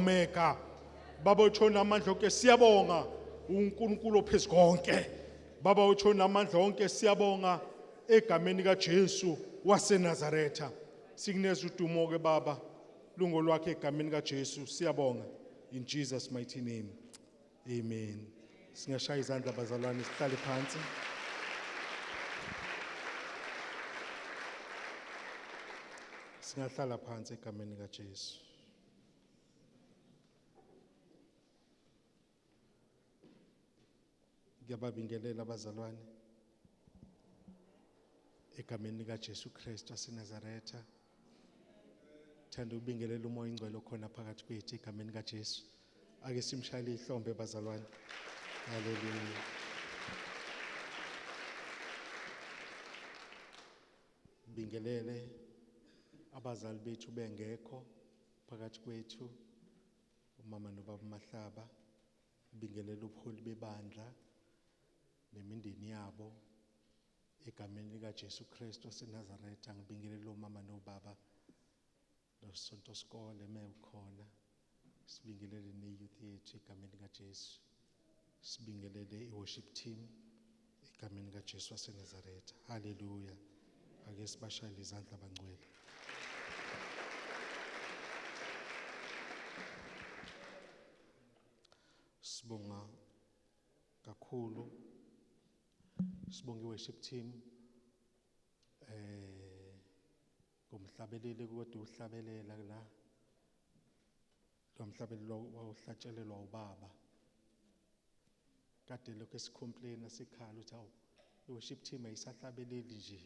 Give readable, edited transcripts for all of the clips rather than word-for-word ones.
Omega. Baba uthona amandla onke, siyabonga uNkulunkulu ophezukonke. Baba uthona amandla onke, siyabonga egameni kaJesu waseNazaretha. Sikuneza udumo ke Baba, lungo lwakhe egameni kaJesu, siyabonga in Jesus mighty name. Amen. Singashaya izandla bazalwane, sihlale phansi. Singahlala phansi egameni kaJesu. Ngiyababingelela abazalwane egameni likaJesu Kristu waseNazaretha. Thanda ukubingelela uMoya oNgcwele okhona phakathi kwethu egameni kaJesu. Ake simshayele ihlombe bazalwane. Haleluya. Bingelele abazali bethu bengekho phakathi kwethu, umama nobaba Mahlaba. Bingelela ubuholi bebandla nemindeni yabo egameni likaJesu Kristu waseNazaretha. Ngibingelela omama nobaba nosonto sikole mewukhona. Sibingelele ne-youth yethu egameni likaJesu. Sibingelele i-worship team egameni likaJesu waseNazaretha. Haleluya. Ake sibashayele izandla abangcwele. Sibonga kakhulu. Sibonga i-worship team ngomhlabeleli kodwa uhlabelela la. Lo mhlabelelo wawuhlatshelelwa ubaba. Kade lokho esicomplaina sikhala ukuthi awu i-worship team ayisahlabeleli nje,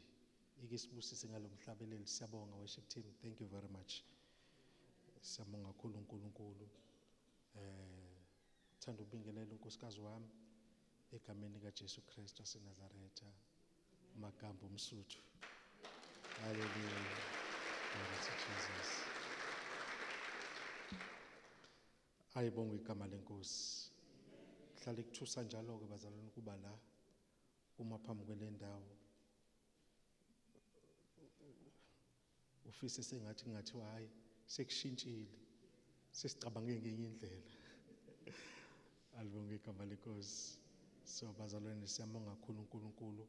ike sibusise ngalomhlabeleli. Siyabonga worship team, thank you very much. Siyabonga kakhulu uNkulunkulu. Thanda ukubingelela unkosikazi wami egameni likaJesu Kristu waseNazaretha, Magambo Msuthu. Hallelujah. Glory to Jesus. Ayibongwe igama lenkosi. Hlale kuthusa njalo ke bazalwane kuba la uma phambi kwele ndawo. Ufise sengathi kungathiwa hayi sekushintshile, sesicabange ngenye indlela. Alibonge igama lenkosi. So bazalwane siyabonga kakhulu uNkulunkulu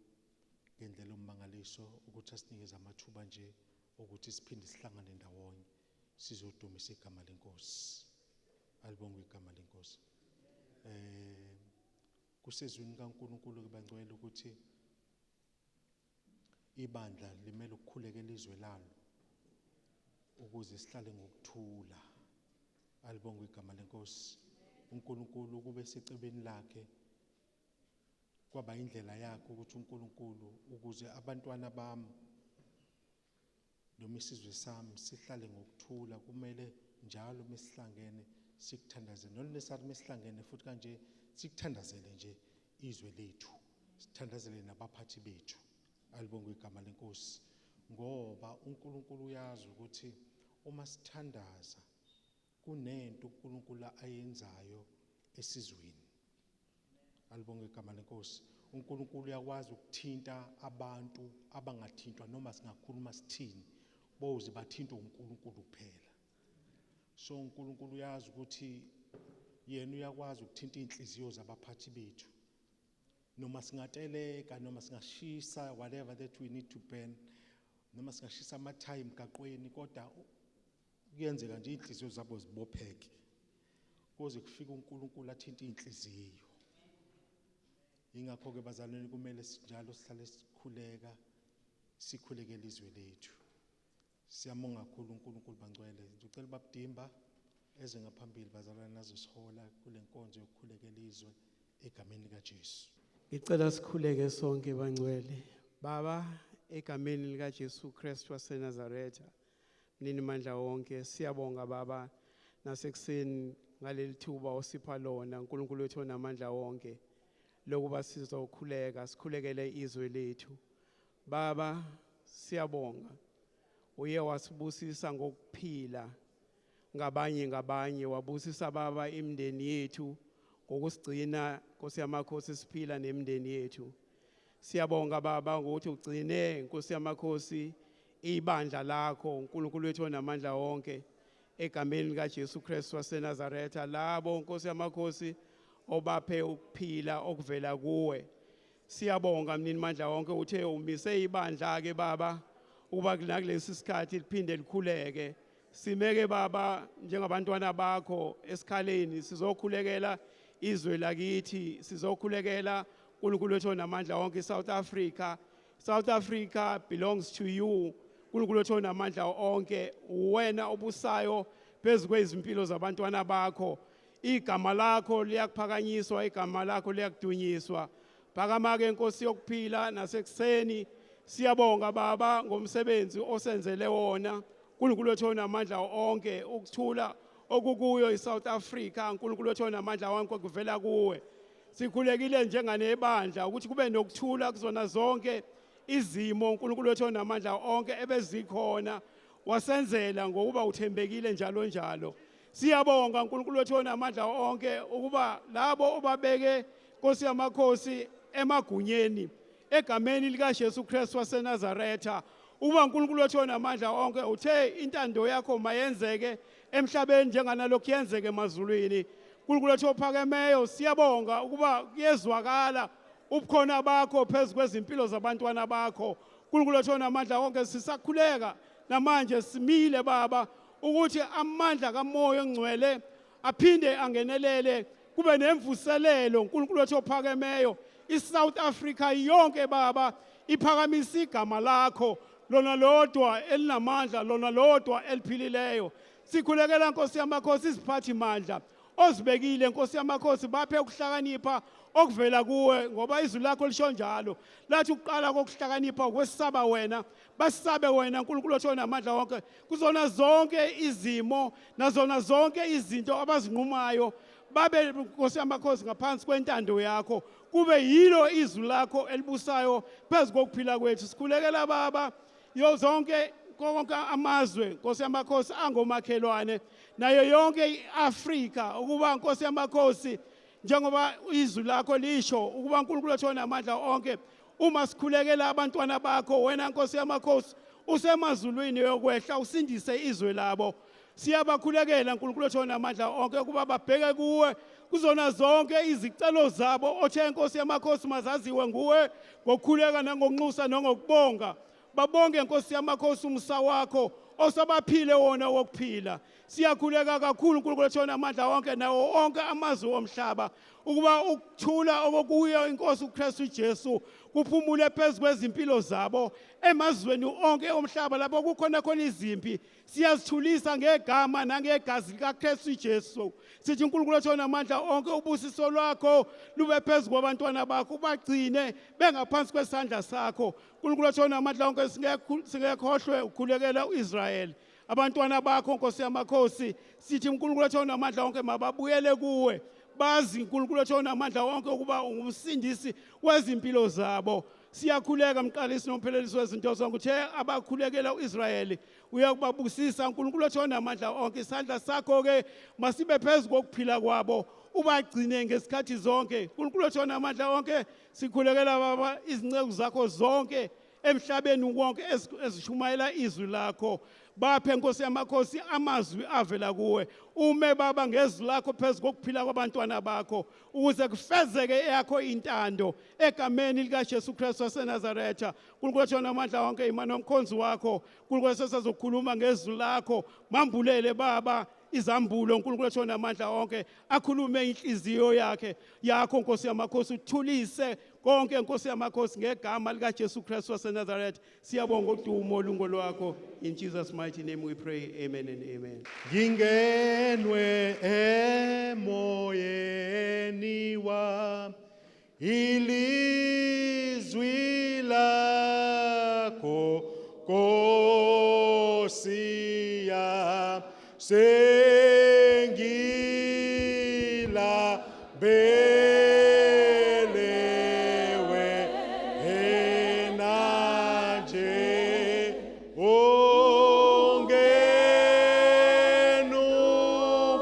ngendlela ummangaliso ukuthi asinikeze amathuba nje ukuthi siphinde sihlangane ndawonye sizodumisa igama lenkosi. Alibonge igama lenkosi. Kusezwini kaNkulunkulu ke bangcwele ukuthi ibandla limele ukukhulekela izwe lalo ukuze sihlale ngokuthula. Alibonge igama lenkosi. uNkulunkulu kube secebeni lakhe kwaba indlela yakhe ukuthi uNkulunkulu ukuze abantwana bami noma isizwe sami sihlale ngokuthula kumele njalo mesihlangene sikuthandaze, not necessarily mesihlangene futhi kanje sikuthandazele nje izwe lethu, sithandazele nabaphathi bethu. Alibongwe igama lenkosi, ngoba uNkulunkulu uyazi ukuthi uma sithandaza kunento uNkulunkulu ayenzayo esizweni. Alibongwe igama lenkosi. uNkulunkulu uyakwazi ukuthinta abantu abangathintwa noma singakhuluma sithini, boze bathintwe uNkulunkulu kuphela. So uNkulunkulu uyazi ukuthi yena uyakwazi ukuthinta inhliziyo zabaphathi bethu, noma singateleka noma singashisa whatever that we need to burn, noma singashisa amathayi emgaqweni, kodwa kuyenzeka nje inhliziyo zabo zibopheke kuze kufike uNkulunkulu athinte inhliziyo. Ingakho ke bazalwane kumele njalo sihlale sikhuleka, sikhulekele izwe lethu. Siyabonga kakhulu uNkulunkulu bangcwele. Ngicela babudimba eze ngaphambili bazalwane nazosihola kule nkonzo yokukhulekela izwe egameni likaJesu. Ngicela sikhuleke sonke bangcwele. Baba, egameni likaJesu Kristu waseNazaretha, mnini mandla wonke, siyabonga Baba nasekuseni ngaleli thuba osipha lona uNkulunkulu wethu onamandla wonke lokuba sizokhuleka, sikhulekele izwe lethu. Baba, siyabonga uye wasibusisa ngokuphila ngabanye ngabanye, wabusisa Baba imindeni yethu ngokusigcina Nkosi yamakhosi siphila nemindeni yethu. Siyabonga Baba ngokuthi ugcine Nkosi yamakhosi ibandla lakho uNkulunkulu wethu onamandla wonke. Egameni likaJesu Kristu waseNazaretha, labo Nkosi yamakhosi obaphe ukuphila okuvela kuwe. Siyabonga mnini mandla wonke, uthe umise ibandla ke baba ukuba kulesi sikhathi liphinde likhuleke. Simeke baba njengabantwana bakho esikhaleni, sizokhulekela izwe lakithi, sizokhulekela uNkulunkulu wethu onamandla wonke, iSouth Africa. South Africa belongs to you, uNkulunkulu wethu onamandla onke, wena obusayo phezu kwezimpilo zabantwana bakho. Igama lakho liyakuphakanyiswa, igama lakho liyakudunyiswa. Phakama ke Nkosi yokuphila nasekuseni. Siyabonga baba ngomsebenzi osenzele wona, uNkulunkulu wethu onamandla onke. Ukuthula okukuyo iSouth Africa, uNkulunkulu wethu onamandla wonke, kuvela kuwe. Sikhulekile njenganebandla ukuthi kube nokuthula kuzona zonke izimo, uNkulunkulu wethu onamandla onke, ebezikhona. Wasenzela ngokuba uthembekile njalo njalo. Siyabonga uNkulunkulu wethu onamandla onke ukuba labo obabeke, Nkosi yamakhosi, emagunyeni, egameni likaJesu Kristu waseNazaretha, uba uNkulunkulu wethu onamandla onke uthe intando yakho mayenzeke emhlabeni njenganalokhu yenzeke emazulwini. uNkulunkulu wethu ophakemeyo, siyabonga ukuba kuyezwakala ubukhona bakho phezu kwezimpilo zabantwana bakho. uNkulunkulu wethu onamandla onke, sisakhuleka namanje simile baba ukuthi amandla kaMoya oNgcwele aphinde angenelele, kube nemvuselelo, uNkulunkulu wethu ophakemeyo. iSouth Africa yonke baba iphakamisa igama lakho, lona lodwa elinamandla, lona lodwa eliphilileyo. Sikhulekela, Nkosi yamakhosi, iziphathi mandla ozibekile, Nkosi yamakhosi, baphe ukuhlakanipha okuvela kuwe, ngoba izwi lakho lisho njalo, lathi ukuqala kokuhlakanipha ukwesaba wena. Basabe wena, uNkulunkulu wethu onamandla wonke, kuzona zonke izimo nazona zonke izinto abazinqumayo. Babe, Nkosi yamakhosi, ngaphansi kwentando yakho, kube yilo izwi lakho elibusayo phezu kokuphila kwethu. Sikhulekela baba yo zonke konke amazwe, Nkosi yamakhosi, angomakhelwane nayo yonke iAfrika, ukuba, Nkosi yamakhosi, njengoba izwi lakho lisho ukuba uNkulunkulu wethu onamandla onke, uma sikhulekela abantwana bakho, wena Nkosi yamakhosi usemazulwini yokwehla usindise izwe labo. Siyabakhulekela, uNkulunkulu wethu onamandla onke, ukuba babheke kuwe kuzona zonke izicelo zabo othe, Nkosi yamakhosi, mazaziwe nguwe ngokukhuleka nangokunxusa nangokubonga. Babonge, Nkosi yamakhosi, umusa wakho osabaphile wona wokuphila. Siyakhuleka kakhulu, uNkulunkulu wethu onamandla wonke, nawo onke amazwe omhlaba, ukuba ukuthula okokuyo inkosi uKristu Jesu kuphumule phezu kwezimpilo zabo emazweni onke omhlaba lapho kukhona khona izimpi. Siyazithulisa ngegama nangegazi likaKristu Jesu. Sithi, uNkulunkulu wethu onamandla onke, ubusiso lwakho lube phezu kwabantwana bakho, ubagcine bengaphansi kwesandla sakho, uNkulunkulu wethu onamandla onke. Singekhohlwe ukukhulekela uIsrael, abantwana bakho, Nkosi yamakhosi. Sithi, uNkulunkulu wethu onamandla onke, mababuyele kuwe, bazi, uNkulunkulu wethu onamandla onke, ukuba ungumsindisi wezimpilo zabo. Siyakhuleka, mqalisi nomphelelisi wezinto zonke, uthe abakhulekela uIsrayeli uyakubabusisa. uNkulunkulu wethu onamandla onke, isandla sakho ke masibe phezu kokuphila kwabo, ubagcine ngesikhathi zonke, uNkulunkulu wethu onamandla onke. Sikhulekela baba izinceku zakho zonke emhlabeni wonke ezishumayela izwi lakho. Baphe, Nkosi yamakhosi, amazwi avela kuwe. Ume baba ngezwi lakho phezu kokuphila kwabantwana bakho ukuze kufezeke eyakho intando, egameni likaJesu Kristu waseNazaretha. Nkulunkulu wethu onamandla wonke, ima nomkhonzi wakho, Nkulunkulu, sesazokhuluma ngezwi lakho. Mambulele baba izambulo, uNkulunkulu wethu onamandla onke, akhulume inhliziyo yakhe yakho, Nkosi yamakhosi. Uthulise konke, Nkosi yamakhosi, ngegama likaJesu Kristu waseNazaretha. Siyabonga, udumo lungo lwakho. In Jesus' mighty name we pray, amen and amen. Ngingenwe emoyeni wami ilizwi lakho, Nkosi yami, sengilambele wena nje, ungena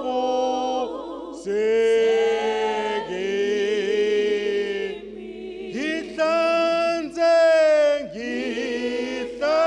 ubuseke, ngihlanze, ngihlanze.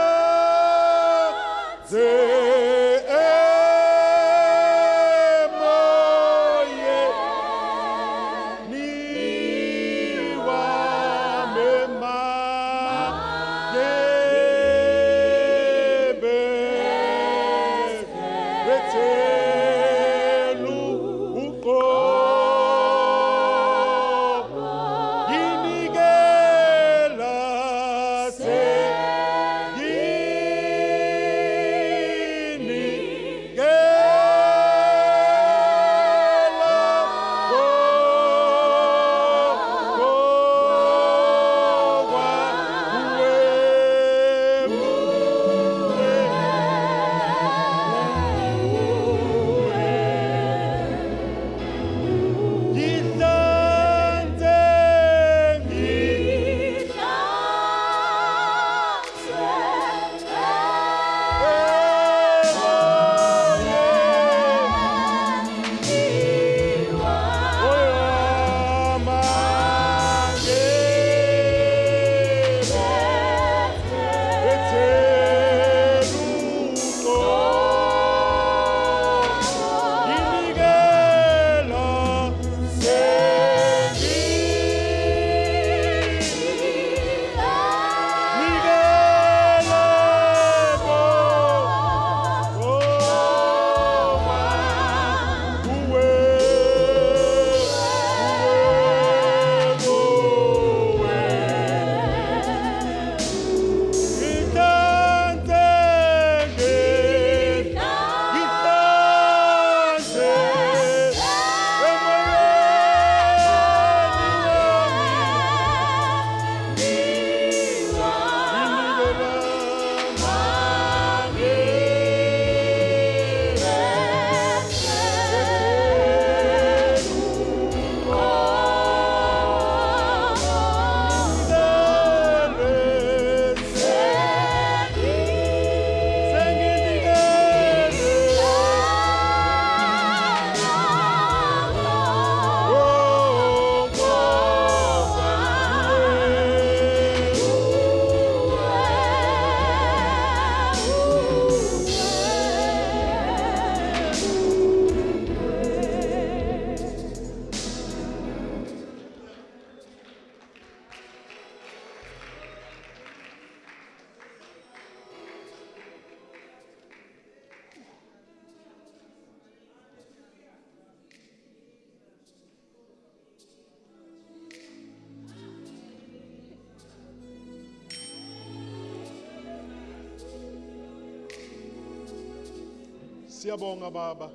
Siyabonga Baba.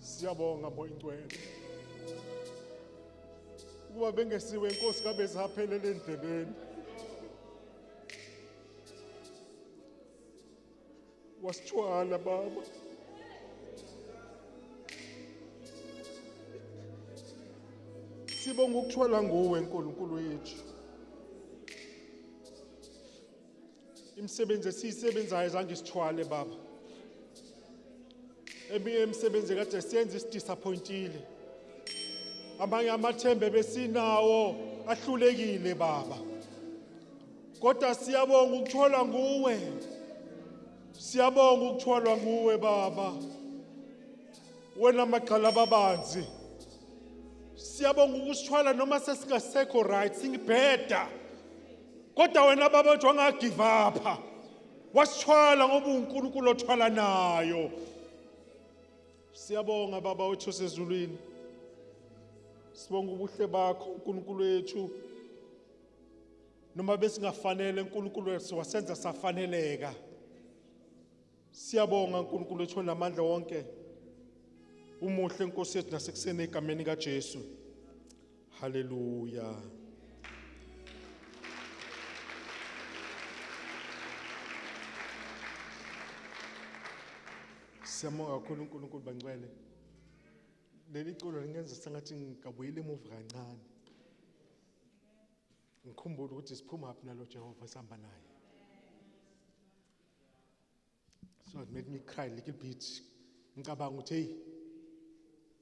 Siyabonga Moya Ngcwele. Ukuba bengesiwe inkosi kabe zaphelela endleleni. Wasithwala Baba. Sibonga ukuthwala nguwe uNkulunkulu wethu. Imisebenzi esiyisebenzayo zange isithwale Baba. Eminye imisebenzi kade siyenza isidisappointile. Amanye amathembe besinawo ahlulekile Baba. Kodwa siyabonga ukuthwalwa nguwe. Siyabonga ukuthwalwa nguwe Baba. Wena magxala babanzi. Siyabonga ukusithwala noma sesingasekho right singibheda. Kodwa wena Baba wethu wangagive up. Wasithwala ngoba uNkulunkulu othwala nayo. Siyabonga Baba wethu osezulwini. Sibonga ubuhle bakho uNkulunkulu wethu. Noma besingafanele uNkulunkulu wethu wasenza safaneleka. Siyabonga uNkulunkulu wethu onamandla wonke. Umuhle Nkosi yethu nasekuseni egameni kaJesu. Haleluya. Siyabonga kakhulu uNkulunkulu bangcwele. Leli culo lingenza sengathi ngingabuyela emuva kancane. Ngikhumbule ukuthi siphuma phi nalo Jehova sihamba naye. So it made me cry a little bit. Ngicabanga ukuthi hey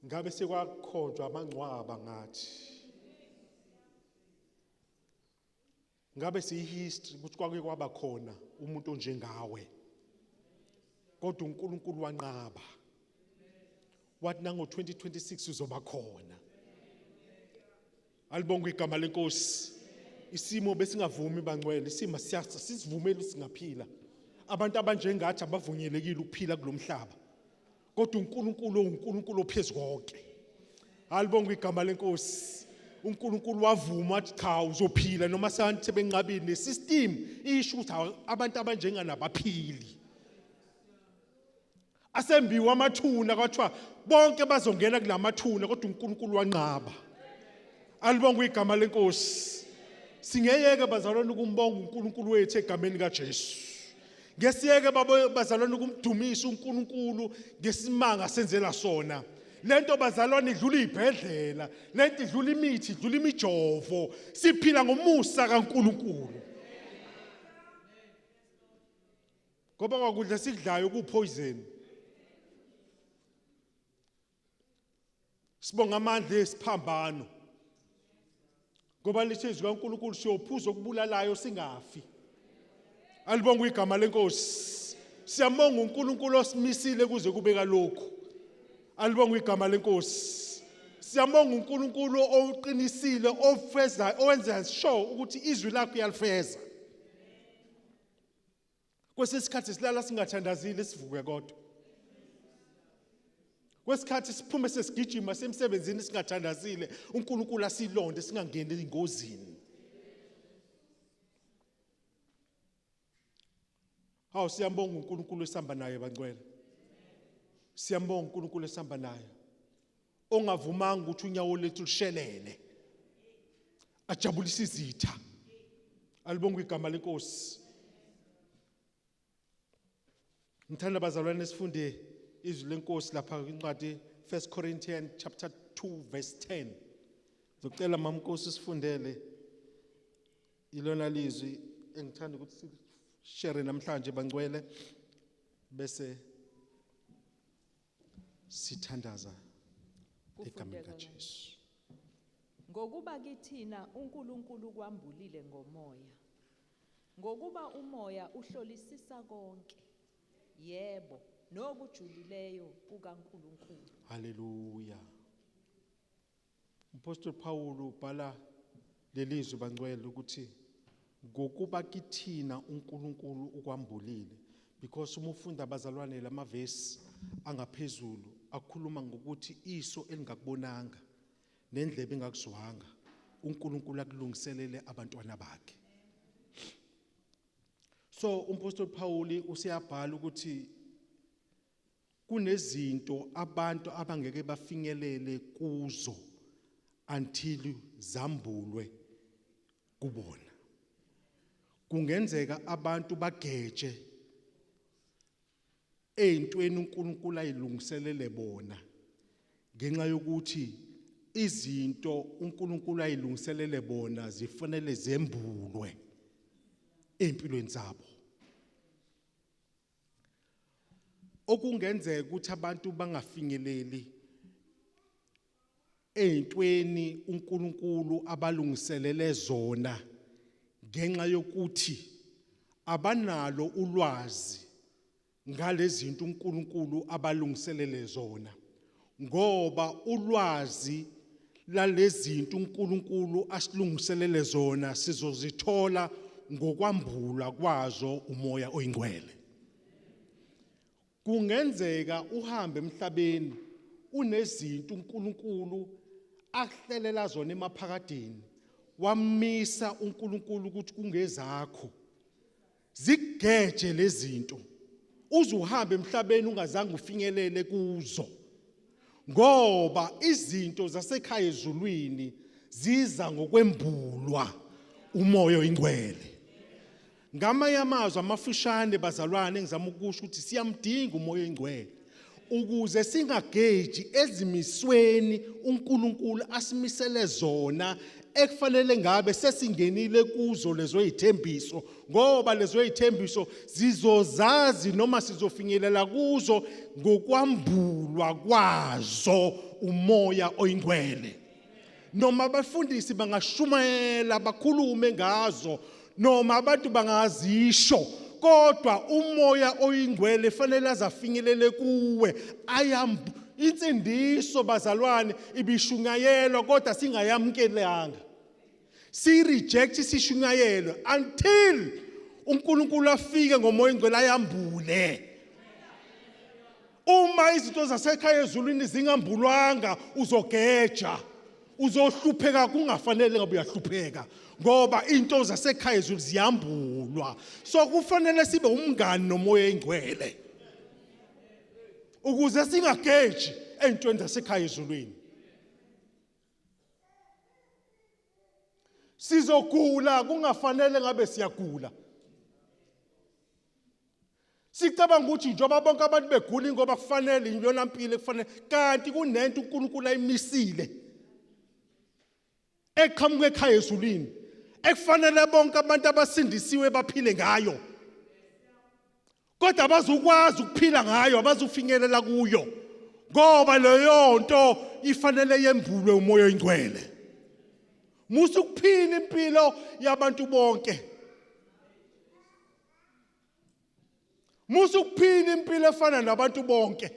ngabe sekwakhonjwa amangcwaba ngathi. Ngabe siyihistory ukuthi kwake kwaba khona umuntu onjengawe. Kodwa uNkulunkulu wanqaba. Wathi nango 2026 uzoba khona. Alibongwe igama lenkosi. Isimo besingavumi bangcwele, isimo sisivumeli singaphila. Abantu abanjengathi abavunyelekile ukuphila kulomhlaba. Kodwa uNkulunkulu uNkulunkulu ophezukonke. Alibongwe igama lenkosi. uNkulunkulu wavuma wathi cha uzophila noma sabantu sebenqabile nesystem isho ukuthi abantu abanjengana baphili. Asembiwe amathuna kwathiwa bonke bazongena kulamathuna kodwa uNkulunkulu wanqaba. Alibongwe igama lenkosi. Singeyeke bazalwane ukumbonga uNkulunkulu wethu egameni kaJesu. Ngesiyeke bazalwane ukumdumisa uNkulunkulu ngesimanga senzela sona. Lento bazalwane idlula ibhedlela, lento idlula imithi, idlula imijovo. Siphila ngomusa kaNkulunkulu. Ngoba kwakudla sikudlayo kupoison. Sibonga amandla esiphambano. Ngoba lithi izwi kaNkulunkulu siyophuza okubulalayo singafi. Alibongwe igama lenkosi. Siyambonga uNkulunkulu osimisile kuze kube kalokhu. Alibongwe igama lenkosi. Siyambonga uNkulunkulu oqinisile ofeza owenza sure ukuthi izwi lakhe uyalifeza. Kwesikhathi silala singathandazile sivuke kodwa. Kwesikhathi siphume sesigijima semsebenzini singathandazile uNkulunkulu asilonde singangeni ezingozini. Hawu siyambonga uNkulunkulu esihamba naye bangcwele. Siyambonga uNkulunkulu esihamba naye. Ongavumanga ukuthi unyawo lethu lushelele. Ajabulisa izitha. Alibongwe igama lenkosi. Ngithanda bazalwane sifunde izwi lenkosi lapha kwincwadi 1 Corinthians chapter 2 verse 10. Ngicela mama Nkosi sifundele ilona lizwi engithanda ukuthi sishare namhlanje bangcwele bese sithandaza egameni kaJesu. Ngokuba kithina uNkulunkulu kwambulile ngomoya. Ngokuba umoya uhlolisisa konke. Yebo, nokujulileyo kukaNkulunkulu. Haleluya. Umpostoli Paul ubhala lelizwi bangcwele ukuthi ngokuba kithina uNkulunkulu ukwambulile, because uma ufunda abazalwane lamavesi angaphezulu akhuluma ngokuthi iso elingakubonanga nendlebe engakuzwanga uNkulunkulu akulungiselele abantwana bakhe. So umpostoli Paul useyabhala ukuthi Kunezinto abantu abangeke bafinyelele kuzo until zambulwe kubona. Kungenzeka abantu bageje ey'ntweni uNkulunkulu ayilungiselele bona ngenxa yokuthi izinto uNkulunkulu ayilungiselele bona zifanele zembulwe ey'mpilweni zabo. Okungenzeka ukuthi abantu bangafinyeleli ey'ntweni uNkulunkulu abalungiselele zona ngenxa yokuthi abanalo ulwazi ngalezinto uNkulunkulu abalungiselele zona, ngoba ulwazi lalezinto uNkulunkulu asilungiselele zona sizozithola ngokwambulwa kwazo uMoya oyiNgcwele. Kungenzeka uhambe emhlabeni unezinto uNkulunkulu akuhlelela zona emaphakadeni, wamisa uNkulunkulu ukuthi kungezakho, zikugeje lezinto, uze uhambe emhlabeni ungazange ufinyelele kuzo, ngoba izinto zasekhaya ezulwini ziza ngokwembulwa uMoya oyiNgcwele. Ngamanye amazwi amafushane bazalwane, engizama ukusho ukuthi siyamdinga uMoya oyiNgcwele ukuze singageji ezimisweni uNkulunkulu asimisele zona ekufanele ngabe sesingenile kuzo lezo zithembiso, ngoba lezo zithembiso zizozazi noma sizofinyelela kuzo ngokwambulwa kwazo uMoya oyiNgcwele. Noma abafundisi bangashumayela bakhulume ngazo, noma abantu bangazisho, kodwa uMoya oyiNgcwele fanele azafinyelele kuwe. Ayamb insindiso bazalwane ibishunyayelwa kodwa singayamukelanga, si reject sishunyayelwe until uNkulunkulu afike ngoMoya oyiNgcwele ayambule. Uma izinto zasekhaya ezulwini zingambulwanga, uzogeja, uzohlupheka kungafanele ngabe uyahlupheka, ngoba into zasekhaya ezulwini ziyambulwa. So kufanele sibe umngani noMoya oyiNgcwele ukuze singageji ey'ntweni zasekhaya ezulwini. Sizogula kungafanele ngabe siyagula. Sicabanga ukuthi njengoba bonke abantu begula ingoba kufanele iyona mpilo ekufanele, kanti kunento uNkulunkulu ayimisile eqhamuka ekhaya ezulwini ekufanele bonke abantu abasindisiwe baphile ngayo, kodwa abazukwazi ukuphila ngayo, abazufinyelela kuyo, ngoba leyo nto ifanele yembulwe uMoya oyiNgcwele. Musa ukuphila impilo yabantu bonke, musa ukuphila impilo efana nabantu bonke.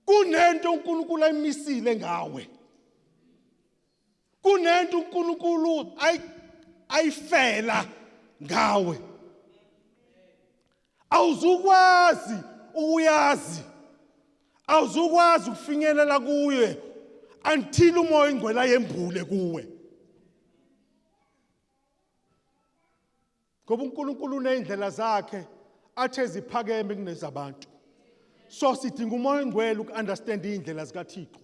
Kunento uNkulunkulu ayimisile ngawe, kunento uNkulunkulu ayifela ngawe, awuzukwazi ukuyazi, awuzukwazi ukufinyelela kuye until uMoya oyiNgcwele ayembule kuwe. Ngoba uNkulunkulu unezindlela zakhe athe ziphakeme kunezabantu, so sidinga uMoya oyiNgcwele uku-understand iy'ndlela zikaThixo.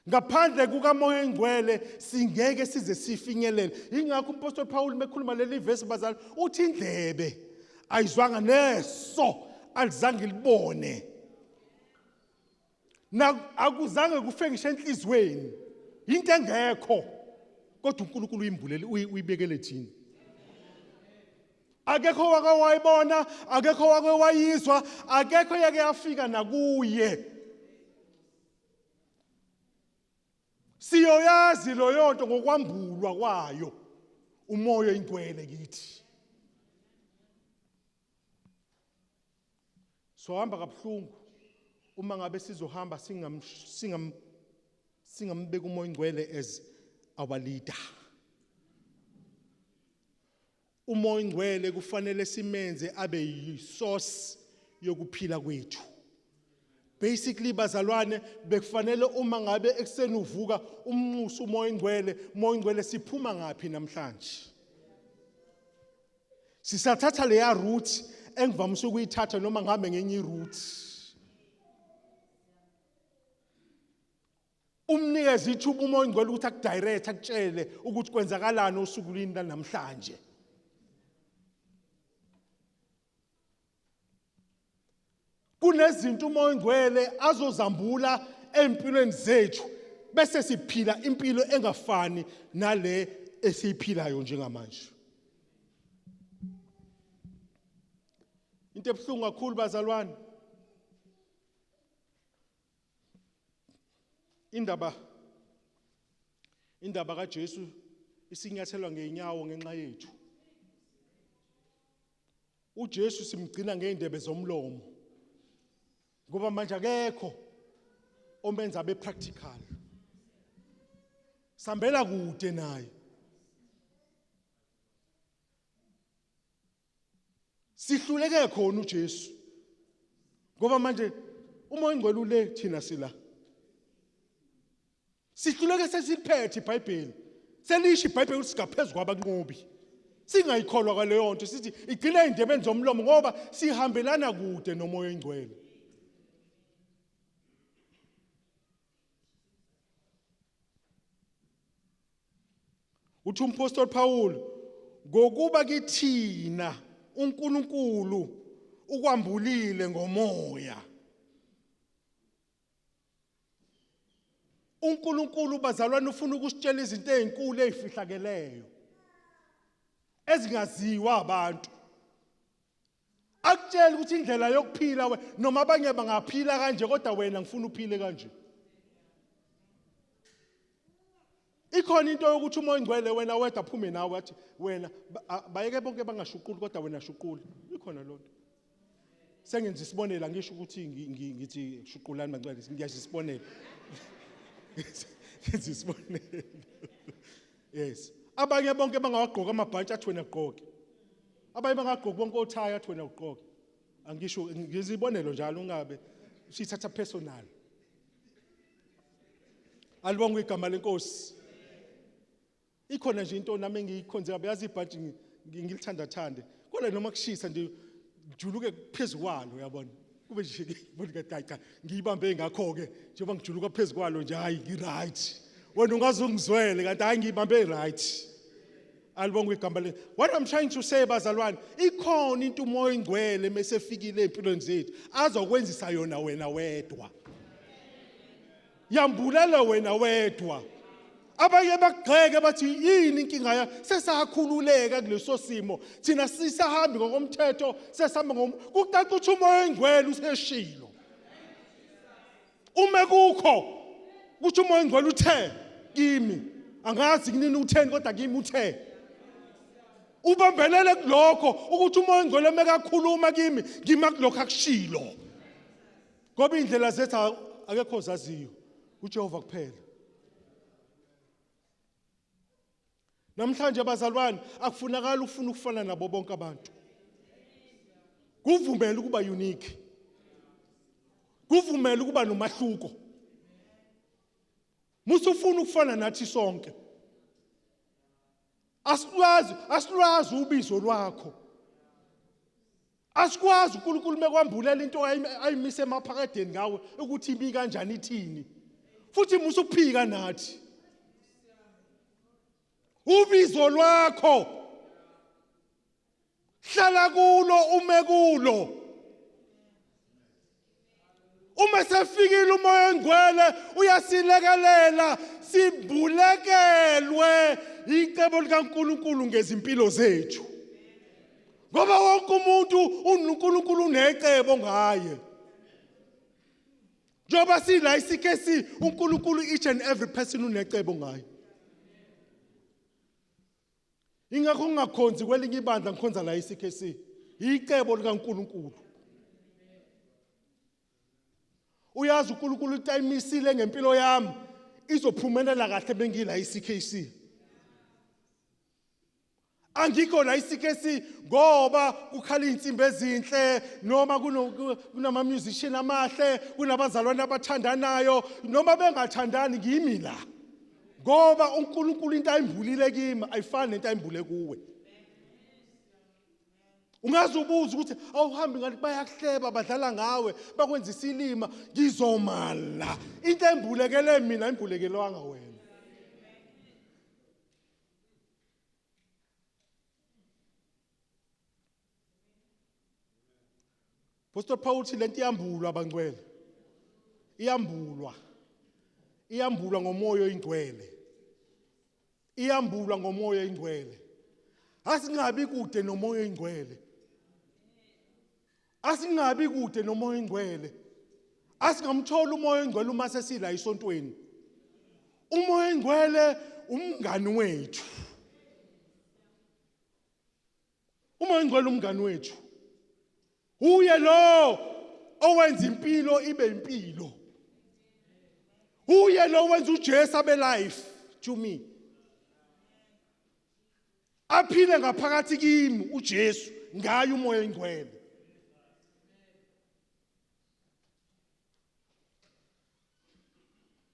Ngaphandle kukaMoya oyiNgcwele singeke size sifinyelele. Yingakho uMpostoli Paul mekhuluma leli vesi bazali uthi indlebe ayizwanga neso alizange libone, na akuzange kufe ngisho enhlizweni, into engekho, kodwa uNkulunkulu uyimbulele, uyibekele thina. Akekho wake wayibona, akekho wake wayizwa, akekho yake yafika nakuye. Siyoyazi leyo nto ngokwambulwa kwayo uMoya oyiNgcwele kithi. Sohamba kabuhlungu uma ngabe sizohamba singambeka uMoya oyiNgcwele as our leader. UMoya oyiNgcwele kufanele simenze abe yisource yokuphila kwethu. Basically bazalwane, bekufanele uma ngabe ekuseni uvuka umnxusa uMoya oyiNgcwele. Moya oyiNgcwele, siphuma ngaphi namhlanje? Sisathatha leya route engivamise ukuyithatha noma ngihambe ngenye iroute. Umnikeze ithuba uMoya oNgcwele ukuthi akudirect, akutshele ukuthi kwenzakalani osukwini lanamhlanje. Kunezinto uMoya oNgcwele azozambula empilweni zethu bese siphila impilo engafani nale esiyiphilayo njengamanje. Into ebuhlungu kakhulu bazalwane, indaba kaJesu isinyathelwa ngeenyawo ngenxa yethu. uJesu simgcina ngeindebe zomlomo ngoba manje akekho omenza abe practical. Sambela kude naye. Sihluleke khona uJesu ngoba manje uMoya oNgcwele ule, thina sila. Sihluleke sesiliphethe iBhayibheli, selisho iBhayibheli ukuthi singaphezulu kwabanqobi. Singayikholwa kwaleyo nto, sithi igcina ey'ndebeni zomlomo ngoba sihambelana kude noMoya oNgcwele. Uthi umpostoli Paul, ngokuba kithina uNkulunkulu ukwambulile ngomoya. uNkulunkulu bazalwane ufuna ukusitshela izinto ezinkulu ezifihlakeleyo ezingaziwa abantu. Akutshela ukuthi indlela yokuphila we noma abanye bangaphila kanje, kodwa wena ngifuna uphile kanje. Ikhona into yokuthi uMoya oNgcwele wena wedwa aphume nawe athi wena bayeke bonke bangashuquli kodwa wena shuqula. Ikhona lonto. Sengenza isibonelo, angisho ukuthi ngithi shuqulani bangcwele, ngiyazi isibonelo. Ngenza isibonelo. Yes. Abanye bonke bangawagqoka amabhantshi athi wena gqoke. Abanye bangagqoki bonke othaya athi wena ugqoke. Angisho, ngenza ibonelo njalo, ungabe usithatha personal. Alibongwe igama lenkosi. Ikhona nje into nami engiyikhonze kabi, yazi ibhantshi ngilithanda thande. Kodwa noma kushisa nje ngijuluke phezu kwalo, uyabona. Kube nje ngibona kathi hayi cha, ngiyibambe ngakho ke njengoba ngijuluka phezu kwalo nje, hayi ngi right. Wena ungaze ungizwele kanti hayi ngiyibambe right. Alibongwe igama le. What I'm trying to say bazalwane, ikhona into uMoya oNgcwele mesefikile empilweni zethu azokwenzisa yona wena wedwa. Yambulela wena wedwa. Abanye bakugxeke bathi yini inkinga ya, sesakhululeka kuleso simo. Thina sisahambi ngokomthetho, sesihamba ngom kucaca ukuthi uMoya oNgcwele useshilo. Uma kukho kuthi uMoya oNgcwele uthe kimi, angazi kunini utheni kodwa kimi uthe. Ubambelele kulokho ukuthi uMoya oNgcwele mekakhuluma kimi ngima kulokho akushilo. Ngoba indlela zethu akekho zaziyo, uJehova kuphela. Namhlanje bazalwane akufunakala ufuna ukufana nabo bonke abantu. Kuvumela ukuba unique. Kuvumela ukuba nomahluko. Musufuna ukufana nathi sonke. Asilwazi ubizo lwakho. Asikwazi uNkulunkulu mekwambulela into ayimise emaphakadeni ngawe ukuthi ibi kanjani ithini. Futhi musuphika nathi. Ubizo lwakho hlala kulo, ume kulo. Uma sefikile uMoya oNgcwele uyasilekelela sibulekelwe icebo likaNkuluNkulu ngezimpilo zethu. Ngoba wonke umuntu uNkulunkulu unecebo ngaye. Njengoba sila iCKC, uNkulunkulu each and every person unecebo ngaye. Ingakho ngingakhonzi kwelinye ibandla, ngikhonza la iCKC. Icebo likaNkuluNkulu. Uyazi uNkulunkulu into ayimisile ngempilo yami izophumelela kahle bengila iCKC. Angikho la iCKC ngoba kukhala insimbi ezinhle noma kunama musician amahle, kunabazalwane abathandanayo noma bengathandani, ngimi la. Ngoba uNkulunkulu into ayimbulile kimi ayifani nento ayimbule kuwe. Ungaze ubuze ukuthi awuhambi ngani, bayakuhleba, badlala ngawe, bakwenza isilima. Ngizomala into embulekele mina, imbulekelwanga wena. Pastor Paul uthi lento iyambulwa abangcwele, iyambulwa, iyambulwa ngomoya oyingcwele, iyambulwa ngomoya oyingcwele. Asingabi kude nomoya oyingcwele, asingabi kude nomoya oyingcwele. Asingamthola umoya oyingcwele uma sesila esontweni. Umoya oyingcwele umngani wethu, umoya oyingcwele umngani wethu. Uye lo owenza impilo ibe impilo, uye lo owenza uJesu abe life to me, aphile ngaphakathi kimi uJesu ngaye umoya oyingcwele.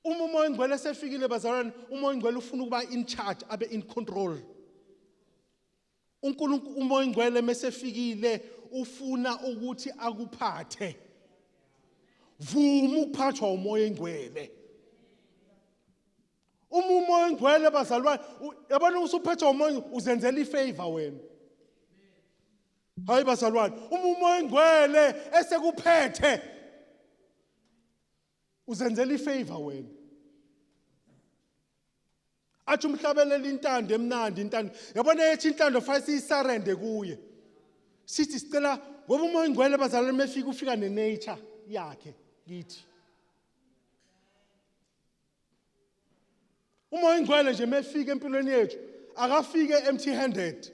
Uma umoya oyingcwele esefikile bazalwane, umoya oyingcwele ufuna ukuba in charge, abe in control. uNkulunkulu umoya oyingcwele mesefikile ufuna ukuthi akuphathe. Vuma ukuphathwa umoya oyingcwele. Uma umoya oyingcwele bazalwane, yabona usuphethwa umoya, uzenzela ifavor wena. Hayi bazalwane, uma umoya oyingcwele esekuphethe uzenzela ifavor wena. Athi umhlabelela intando emnandi, intando yabona ethi intando fanele siyisarende kuye, sithi sicela, ngoba umoya oyingcwele bazalwane mefika ufika nenature yakhe kithi. Umoya oyingcwele nje mefika empilweni yethu akafike empty handed,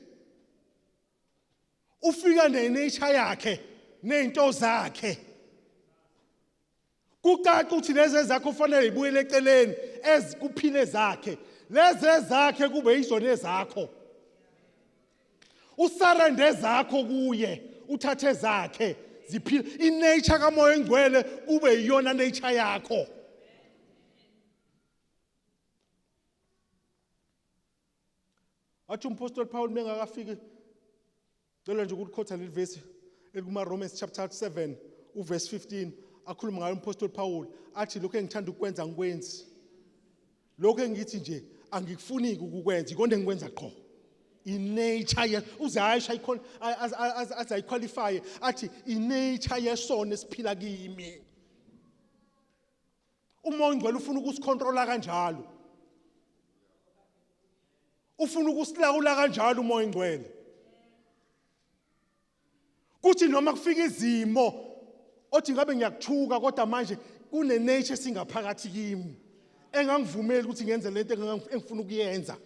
ufika nenature yakhe nezinto zakhe. Kucaca ukuthi lezi ezakho kufanele zibuyele eceleni, ezikuphile zakhe, lezi ezakhe kube yizona ezakho. Usarende zakho kuye, uthathe zakhe ziphile. Inature kamoya engcwele kube iyona nature yakho. Athi umpostoli Paul mengakafiki, cela nje ukulikhotha leli vesi elikuma Romans chapter 7 uverse 15, akhuluma ngayo umpostoli Paul, athi lokho engithanda ukukwenza angikwenzi, lokho engithi nje angikufuni ukukwenza ikona engikwenza qho. Inature ye uze ayisha ikhona aze ayiqualify, athi inature yesono esiphila kimi. Umoya ongcwele ufuna ukusicontrola kanjalo, ufuna ukusilawula kanjalo umoya ongcwele. Kuthi noma kufika izimo othi ngabe ngiyakuthuka, kodwa manje kune nature esingaphakathi kimi engangivumeli ukuthi ngenze lento engifuna ukuyenza.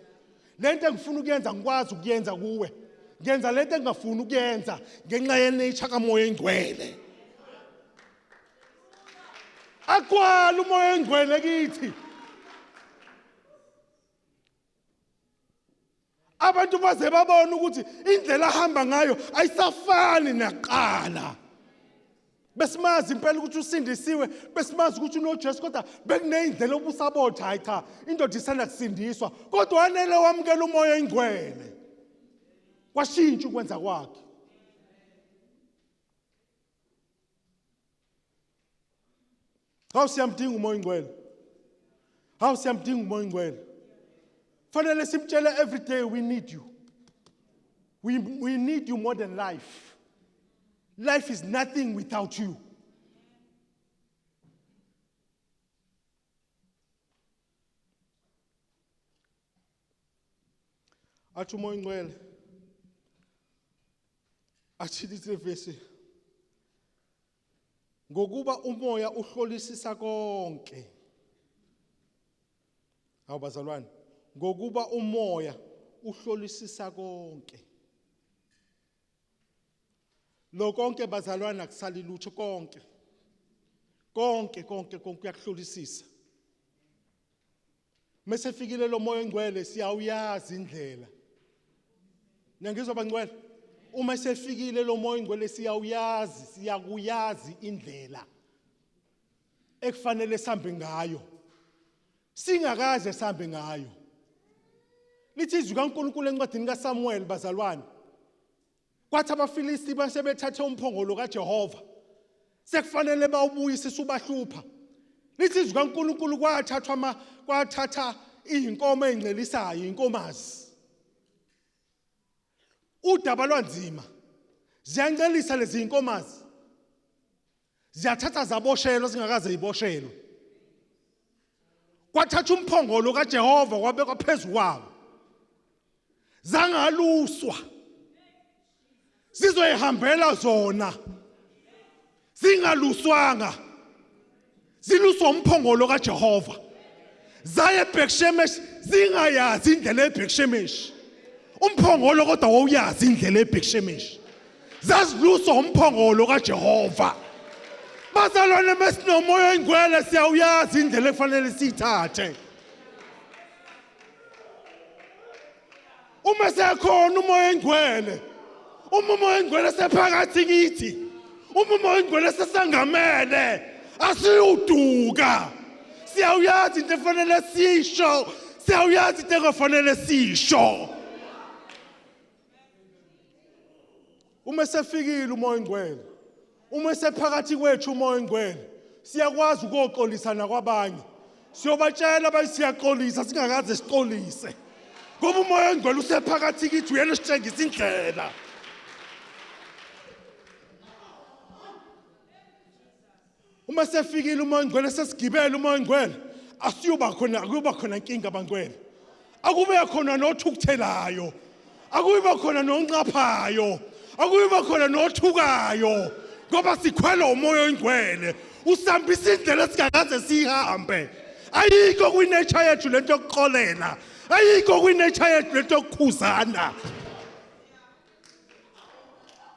Lento engifuna ukuyenza ngikwazi ukuyenza kuwe, ngenza lento engingafuni ukuyenza ngenxa yenature kamoya engcwele. Agcwala umoya engcwele kithi. Abantu baze babone ukuthi indlela ahamba ngayo ayisafani nakuqala. Besimazi impela ukuthi usindisiwe, besimazi ukuthi unoJesu, kodwa bekuneyindlela obusabotha. Hayi cha, indoda isanda kusindiswa, kodwa wanele wamukela umoya oyingcwele, kwashintsha ukwenza kwakhe. Hawu siyamdinga umoya oyingcwele, hawu siyamdinga umoya oyingcwele. Fanele simtshele every day, we need you, we need you more than life. Life is nothing without you. Athi umoya oyingcwele, athi lithi levesi, ngokuba umoya uhlolisisa konke. Hawu bazalwane, ngokuba umoya uhlolisisa konke. Lo konke bazalwane akusali lutho, konke konke konke konke uyakuhlolisisa. Mase fikile lo moya ongcwele siyawuyazi indlela. Niyangizwa bangcwele? Uma sefikile lo moya ongcwele siyawuyazi, siyakuyazi indlela ekufanele sihambe ngayo, singakaze sihambe ngayo. Lithi izwi kaNkulunkulu encwadini kaSamuel bazalwane, Kwathi abaFilisti base bethathe umphongolo kaJehova, sekufanele bawubuyise subahlupha. Lithi izwi kaNkulunkulu kwathathwa ama kwathatha izinkomo ezincelisayo, inkomazi. Udaba lwanzima. Ziyancelisa lezi inkomazi. Ziyathatha zaboshelwa zingakaze ziboshelwe. Kwathatha umphongolo kaJehova kwabekwa phezu kwawo. Zangaluswa. Zizoyihambela zona. Zingaluswanga. Ziluswa umphongolo kaJehova. Zaye eBhekshemesh zingayazi indlela eBhekshemesh. Umphongolo kodwa wawuyazi indlela eBhekshemesh. Zaziluswa umphongolo kaJehova. Bazalwane mesinomoya oyingcwele siyawuyazi indlela ekufanele siyithathe. Uma sekhona umoya oyingcwele, uma umoya oyingcwele sephakathi kithi, uma umoya oyingcwele sesangamele, asiyuduka. Siyawuyazi into efanele sisho, siyawuyazi into engafanele sisho. Uma sefikile umoya oyingcwele, uma sephakathi kwethu umoya oyingcwele, siyakwazi ukuyoxolisa nakwabanye. Siyobatshela bathi siyaxolisa singakaze sixolise. Ngoba umoya oyingcwele usephakathi kithi, uyena ositshengisa indlela. Uma sefikile umoya oyingcwele, sesigibele umoya oyingcwele, asiyuba khona, akuyoba khona inkinga bangcwele. Akube khona nothukuthelayo, akuyiba khona nonqaphayo, akuyiba khona nothukayo, ngoba sikhwela umoya oyingcwele usambisa indlela esingakaze siyihambe. Ayikho kwi-nature yethu lento yokuxolela, ayikho kwi-nature yethu lento yokukhuzana,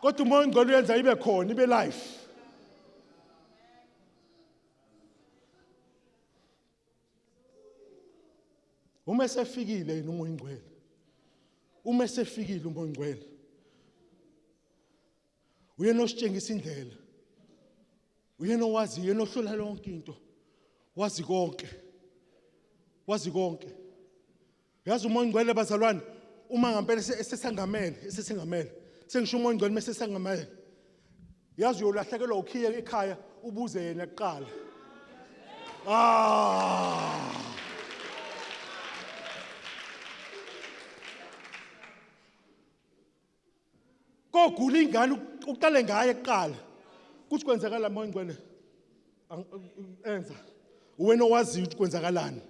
kodwa umoya oyingcwele uyenza ibe khona, ibe life. Uma esefikile yena umoya oyingcwele, uma esefikile umoya oyingcwele, uyena ositshengisa indlela, uyena owazi, uyena ohlola yonke into, wazi konke, wazi konke. Yazi umoya oyingcwele bazalwane, uma ngampela esesangamele, esesengamele, sengisho umoya oyingcwele uma esesangamele, yazi uyolahlekelwa ukhiye ekhaya, ubuze yena kuqala. Ah. Kogula ingane uqale ngaye kuqala. Kuthi kwenzakala moya oyingcwele enza. Wena owaziyo ukuthi kwenzakalani.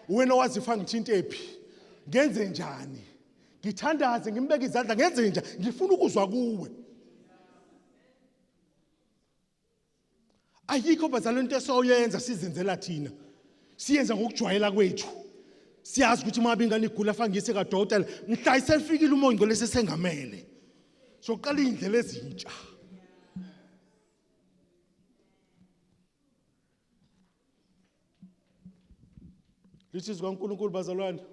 Wena owazi ifa ngithinte phi. Ngenze njani? Ngithandaze ngimbeke izandla ngenze njani? Ngifuna ukuzwa kuwe. Ayikho bazalwane into esoyenza sizenzela thina. Siyenza ngokujwayela kwethu. Siyazi ukuthi uma ingane igula fangise kadokotela, mhla isefikile umoya oyingcwele sesengamele. Soqala indlela ezintsha. Lithi izwi kaNkulunkulu bazalwane,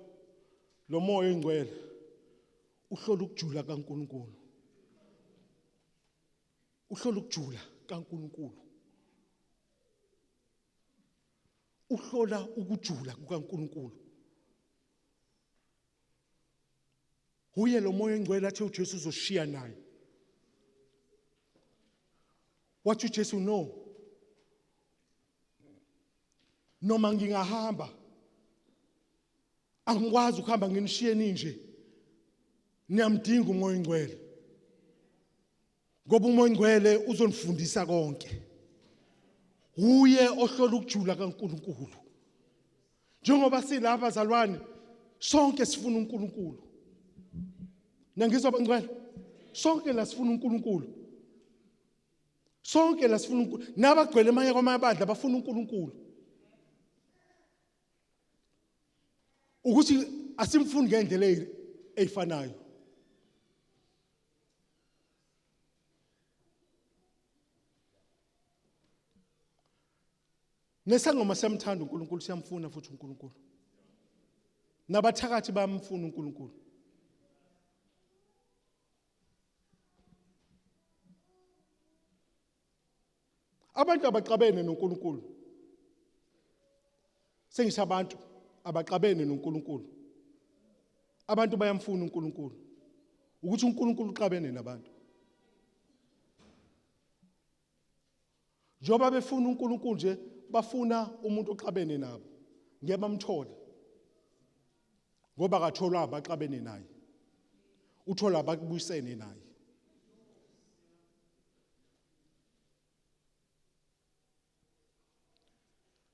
lo moya oyingcwele uhlola ukujula kaNkulunkulu. Uhlola ukujula kaNkulunkulu. Uhlola ukujula kukaNkulunkulu. Uye lo moya oyingcwele athi uJesu uzoshiya naye. Wathi uJesu no. Noma ngingahamba angikwazi ukuhamba nginishiye ninje. Niyamdinga umoya oyingcwele. Ngoba umoya oyingcwele uzonifundisa konke. Uye ohlola ukujula kaNkulunkulu. Njengoba silapha bazalwane, sonke sifuna uNkulunkulu. Nangizwa bangcwele? Sonke la sifuna uNkulunkulu. Sonke la sifuna uNkulunkulu. Nabagcwele amanye kwamabandla bafuna uNkulunkulu. Ukuthi asimfuni ngendlela eyifanayo. Nesangoma siyamthanda uNkulunkulu, siyamfuna futhi uNkulunkulu. Nabathakathi bayamfuna uNkulunkulu. Abantu abaxabene noNkulunkulu. Sengisho abantu abaxabene noNkulunkulu. Abantu bayamfuna uNkulunkulu. Ukuthi uNkulunkulu uxabene nabantu. Njengoba befuna uNkulunkulu nje bafuna umuntu oxabene nabo. Ngeke bamthole. Ngoba akatholwa abaxabene naye. Uthola abakubuyisene naye.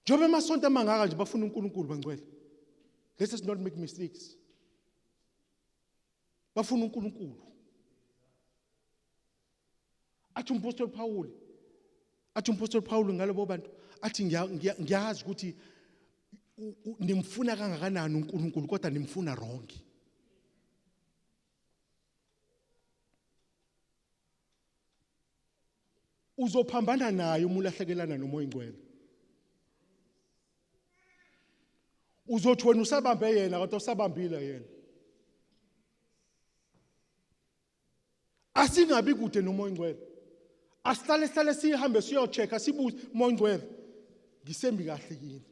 Njengoba emasonto amangaka nje bafuna uNkulunkulu bangcwele. Let us not make mistakes. Bafuna uNkulunkulu. Athi umpostoli Paul, athi umpostoli Paul ngalabo bantu athi ngiyazi ukuthi nimfuna kangakanani uNkulunkulu kodwa nimfuna wrong. Uzophambana naye uma ulahlekelana nomoya ingcwele. Uzothi wena usabambe yena kodwa usabambile yena. Asingabi kude nomoya ingcwele. Asihlale sihlale sihambe siyochecka sibuze moya ingcwele. Ngisembi kahle yini?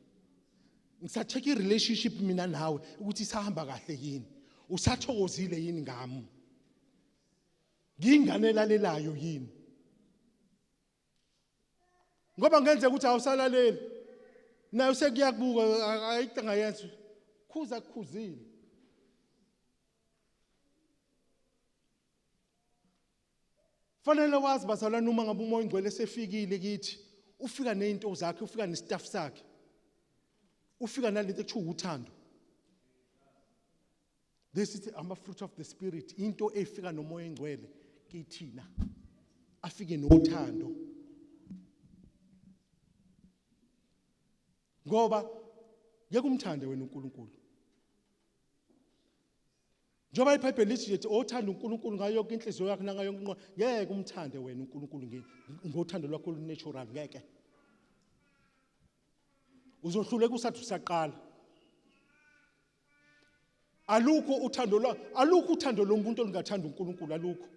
Ngisacheck i-relationship mina nawe ukuthi isahamba kahle yini? Usathokozile yini ngami? Ngiyingane elalelayo yini? Ngoba ngenzeka ukuthi awusalaleli. Naye usekuyakubuka ayikho angayenza. Khuza kukhuzile. Fanele wazi bazalwane uma ngabe umoya ongcwele sefikile kithi, ufika nezinto zakhe, ufika nestaff sakhe. Ufika nalento ekuthiwa uthando. This is ama fruit of the spirit, into efika nomoya engcwele kithina. Afike nothando. Ngoba ngeke umthande wena uNkulunkulu. Njengoba iBhayibheli lithi nje othanda uNkulunkulu ngayo yonke inhliziyo yakhe nangayo yonke inqondo, ngeke umthande wena uNkulunkulu ngothando lwakho olunatural ngeke. Uzohluleka usathi usaqala. Alukho uthando lwa alukho uthando lomuntu olungathanda uNkulunkulu alukho.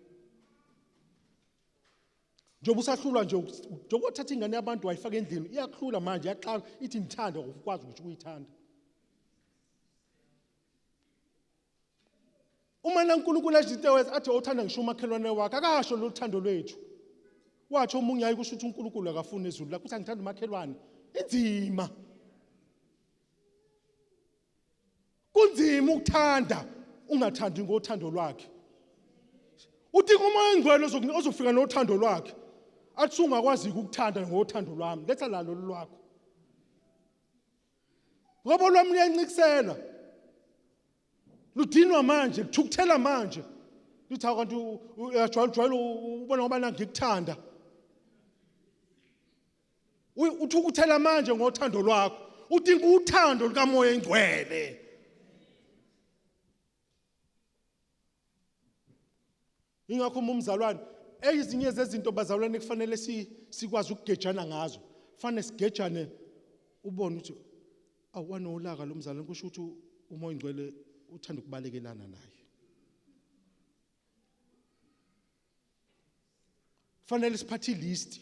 Njengoba usahlulwa nje njengoba uthatha ingane yabantu wayifaka endlini iyakuhlula manje iyaqala ithi ngithanda ukwazi ukuthi uyithanda. Uma naNkulunkulu athi athi othanda ngisho umakhelwane wakhe akasho lolu thando lwethu. Wathi omunye hayi kusho ukuthi uNkulunkulu akafuni ezulu lakho uthi angithanda umakhelwane. Inzima. Kunzima ukuthanda ungathandi ngothando lwakhe. Uthi umoya ongcwele ozofika nothando lwakhe. Athi ungakwazi ukukuthanda ngothando lwami, letha lalo lwakho. Ngoba lwami luyancikisela. Ludinwa manje, kuthukuthela manje. Lithi kanti uyajwayela ujwayela ubona ngoba ngikuthanda. Uthukuthela manje ngothando lwakho. Udinga uthando lukaMoya engcwele. Ingakho uma umzalwane ezinye zezinto bazalwane kufanele sikwazi ukugejana ngazo. Fanele sigejane ubone ukuthi awanolaka lo mzalwane kusho ukuthi uMoya ongcwele uthanda ukubalekelana naye. Fanele siphathe ilist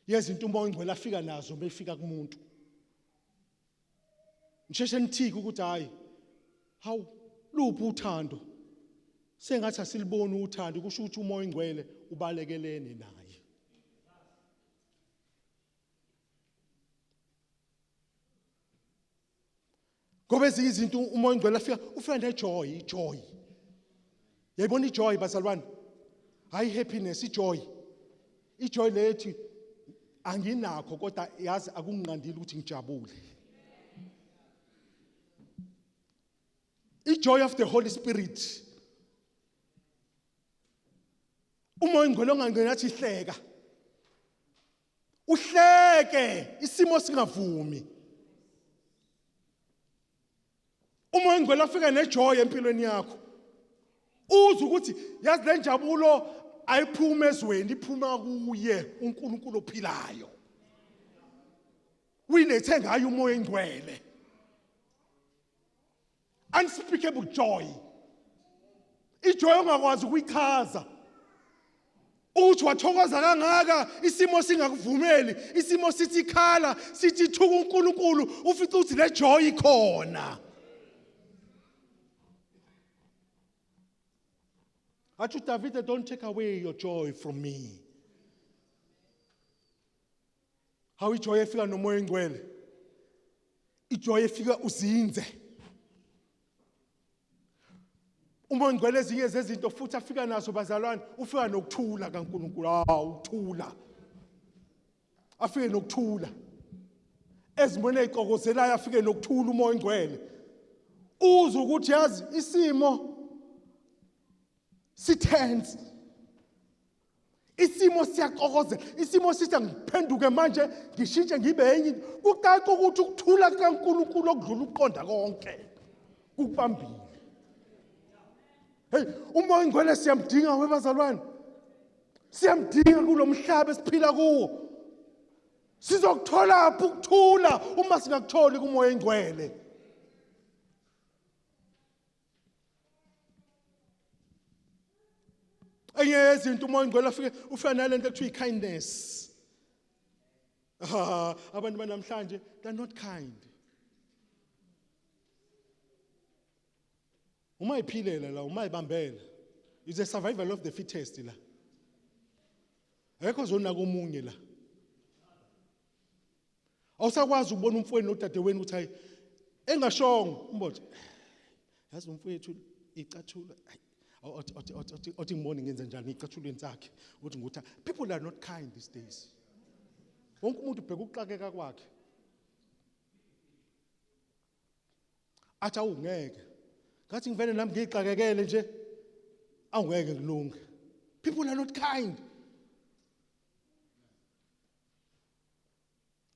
yezinto uMoya ongcwele afika nazo befika kumuntu. Nisheshe nithike ukuthi hayi hawu luphi uthando sengathi asiliboni uthando kusho ukuthi umoya ongcwele ubalekelene naye ngoba ezinye izinto umoya ongcwele afika ufika nejoy ijoy yayibona ijoy bazalwane hayi happiness ijoy ijoy lethi anginakho kodwa yazi akunginqandile ukuthi ngijabule ijoy of the Holy Spirit umoya ongcwele ongangcini athi hleka uhleke isimo singavumi Umoya ongcwele afika nejoy empilweni yakho. Uzwe ukuthi yazi le njabulo ayiphuma ezweni iphuma kuye uNkulunkulu ophilayo. Uyilethe ngayo umoya engcwele. Unspeakable joy. Ijoy ongakwazi ukuyichaza. Uthi wathokoza kangaka isimo singakuvumeli, isimo sithi khala, sithi thuka uNkulunkulu, ufice ukuthi le joy ikhona. Athi uDavide don't take away your joy from me. Hawu, ijoy efika noMoya oNgcwele, ijoy efika uzinze. UMoya oNgcwele ezinye zezinto futhi afika nazo bazalwane, ufika nokuthula kaNkulunkulu. Hawu, ukuthula, afike nokuthula ezimweni ezixokozelayo, afike nokuthula uMoya oNgcwele. Uzwe ukuthi yazi isimo sitense, isimo siyaxokozela, isimo sithi angiphenduke manje, ngishintshe ngibe enye into. Kucaca ukuthi ukuthula kukaNkulunkulu okudlula ukuqonda konke kukubambile. Hey, uMoya oNgcwele siyamdinga webazalwane, siyamdinga kulomhlaba esiphila kuwo. Sizokuthola phi ukuthula uma singakutholi kuMoya oNgcwele? Enye yezinto uMoya oNgcwele afike, ufika nalento ekuthiwa i-kindness. Ah, abantu banamhlanje, they're not kind. Uma iphilela la, uma ibambela, is a survival of the fittest la. Akekho zonaka omunye la. Awusakwazi ukubona umfowenu nodadewenu ukuthi hayi, engashongo umbothi, yazi umfowethu icathulo, othi ngibone ngenze njani icathulweni sakhe, uthi nguthi. People are not kind these days. Wonke umuntu ubheka ukuxakeka kwakhe, athi awungeke, ngathi ngivele nami ngiyixakekele nje, awungeke ngilunge. People are not kind.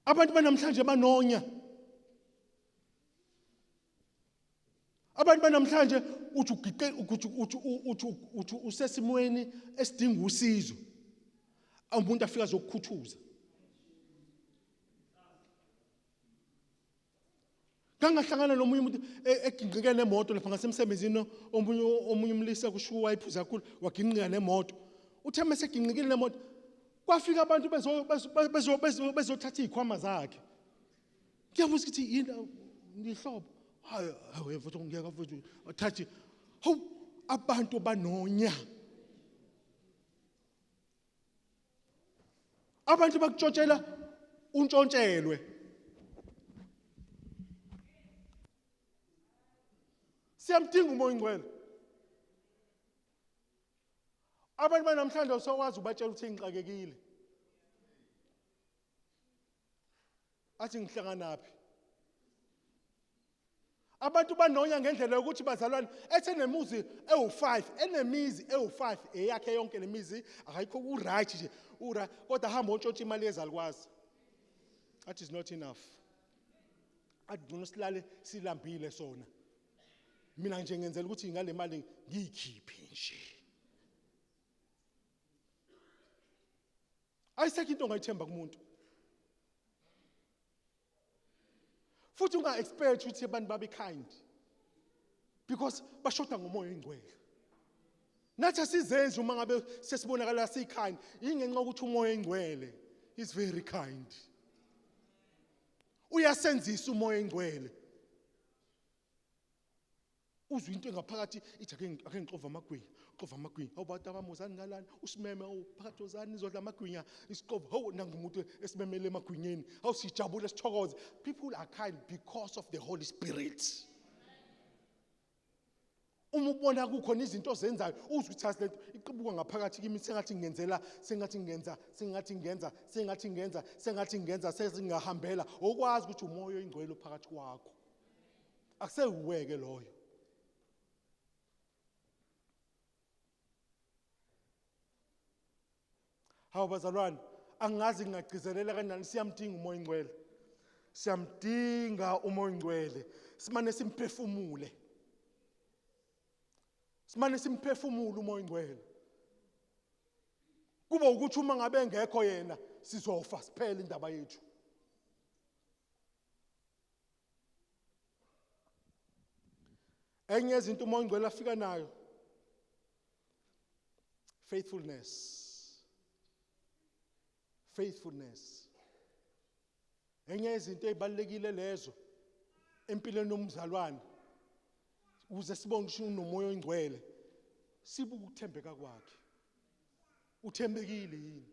Abantu banamhlanje banonya. Abantu banamhlanje uthi ugiqe, uthi uthi uthi uthi usesimweni esidinga usizo, umuntu afika azokukhuthuza. Ngangahlangana nomunye umuntu eginqike nemoto lapha ngasemsebenzini, omunye umlisa, kushuwa wayiphuza kakhulu, waginqika nemoto. Uthe mase eginqikile nemoto, kwafika abantu bezothatha izikhwama zakhe. Ngiyabuza ukuthi yini ngihlobo. Hayi, hayi mfowethu, ngiyeka mfowethu, thathi. Hawu, abantu banonya. Abantu bakutshotshela untshontshelwe. Siyamdinga uMoya oNgcwele. Abantu banamhlanje awusakwazi ubatshela ukuthi ngixakekile, athi ngihlanganaphi. Abantu banonya ngendlela yokuthi bazalwane, ethe nemuzi ewu5, enemizi ewu5 eyakhe yonke lemizi, akayikho ku-right nje ura, kodwa hamba ontshontsha imali yezalukwazi, athi is not enough, athi ngcono silale silambile sona, mina nje ngenzela ukuthi ngale mali ngiyikhiphe nje. Ayisekho into ongayithemba kumuntu, futhi unga-expect ukuthi abantu babe kind because bashoda ngoMoya oNgcwele. Nathi asizenzi uma ngabe sesibonakala siyi-kind, yingenxa yokuthi uMoya oNgcwele is very kind. Uyasenzisa uMoya oNgcwele. Uzwe into engaphakathi ithi ake ngixova amagwinya, xova amagwinya. Hawu bantu abamuzani ngalana, usimeme, awu phakathi ozani nizodla amagwinya isiqobo. Hawu, nangu umuntu esimemele emagwinyeni. Hawu, sijabule, sithokoze. People are kind because of the Holy Spirit. Uma ubona kukhona izinto ozenzayo, uzwe ukuthi azi lento iqibuka ngaphakathi kimi, sengathi ngenzela, sengathi ngenza, sengathi ngenza, sengathi ngenza, sengathi ngenza, sesingahambela, okwazi ukuthi uMoya oNgcwele phakathi kwakho, akusewuweke loyo. Hawu bazalwane, angazi ngingagcizelela kanjani, siyamdinga uMoya oNgcwele, siyamdinga uMoya oNgcwele. Simane simphefumule, simane simphefumule uMoya oNgcwele. Kuba ukuthi uma ngabe engekho yena, sizofa siphele indaba yethu. Enye yezinto uMoya oNgcwele afika nayo, faithfulness. Faithfulness, enye yezinto ezibalekile lezo empilweni yomzalwane. Ukuze sibone ukuthi unoMoya oNgcwele, sibuka ukuthembeka kwakhe. Uthembekile yini?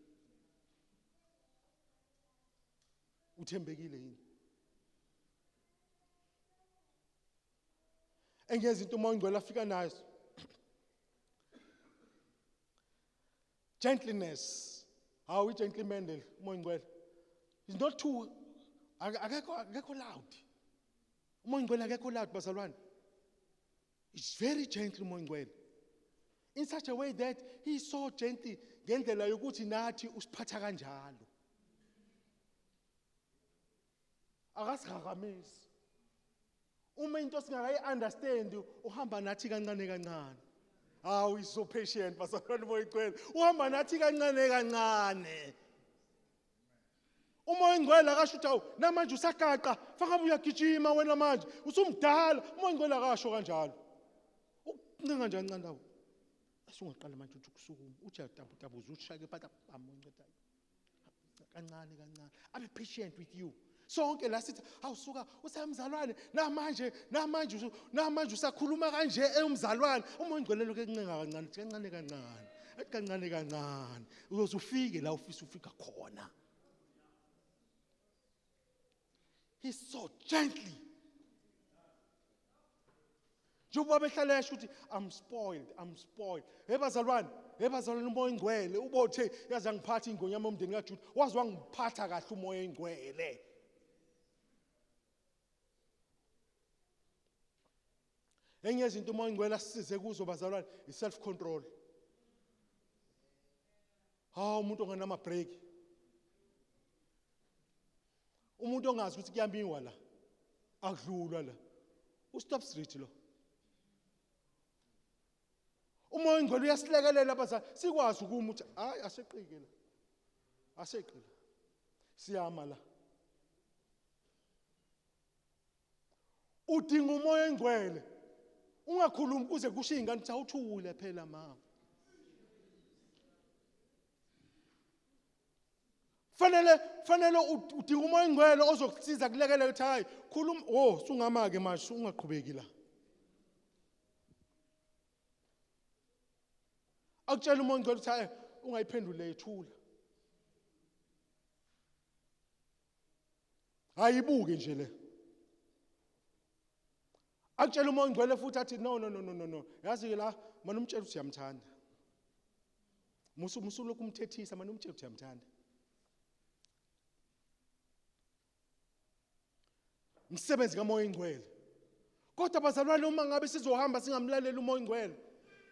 Uthembekile yini? Enye izinto uMoya oNgcwele afika nazo, gentleness. Hawu, i-gentleman leli uMoya oNgcwele. He's not too, akekho loud. uMoya oNgcwele akekho loud, bazalwane. He's very gentle uMoya oNgcwele. In such a way that he is so gentle ngendlela yokuthi nathi usiphatha kanjalo. Akasigagamisi. Uma into singakayi-understand, uhamba nathi kancane kancane. Hawu, he's so patient, bazalwane uMoya oNgcwele. Uhamba nathi kancane kancane. uMoya oNgcwele akasho ukuthi hawu namanje usagaqa, faka uyagijima wena manje, usumdala. uMoya oNgcwele akasho kanjalo. Ukuncenga nje kancane lawo. Asungaqala manje uthi ukusukuma, uthi uyatabuza, ushake phatha bam unceda. Kancane kancane. Abe patient with you. Sonke la sithi awusuka usemzalwane namanje namanje namanje usakhuluma kanje emzalwane. uMoya oNgcwele lokho ekuncenga kancane, kancane kancane. Athi kancane kancane. Uzoze ufike la ufisa ufika khona. He's so gently. Njengoba behlala esho ukuthi I'm spoiled, I'm spoiled. Hey bazalwane, hey bazalwane, uMoya oNgcwele ubothe yaze angiphatha ingonyama yomndeni kaJuda, waze wangiphatha kahle uMoya oNgcwele. Enye izinto uMoya oNgcwele asisize kuzo bazalwane i self control. Hawu, umuntu ongenama break. Umuntu ongazi ukuthi kuyamiwa la, akudlulwa la. U-stop street lo. uMoya oNgcwele uyasilekelela abazali, sikwazi ukuma ukuthi hayi aseqike la. Aseqile. Siyama la. Udinga uMoya oNgcwele. Ungakhulumi kuze kusho ingane ukuthi awuthule phela mama. Fanele udinga uMoya oNgcwele ozokusiza kulekelela ukuthi hayi khuluma, oh sungama ke manje ungaqhubeki la. Akutshela uMoya oNgcwele ukuthi hayi ungayiphenduli ethula. Hayibuke nje le. Akutshela uMoya oNgcwele futhi athi no no no no no no. Yazi ke la mana umtshela ukuthi uyamthanda. Musu lokhu umthethisa mana umtshela ukuthi uyamthanda. Umsebenzi kaMoya oNgcwele. Kodwa bazalwane uma ngabe sizohamba singamlaleli uMoya oNgcwele,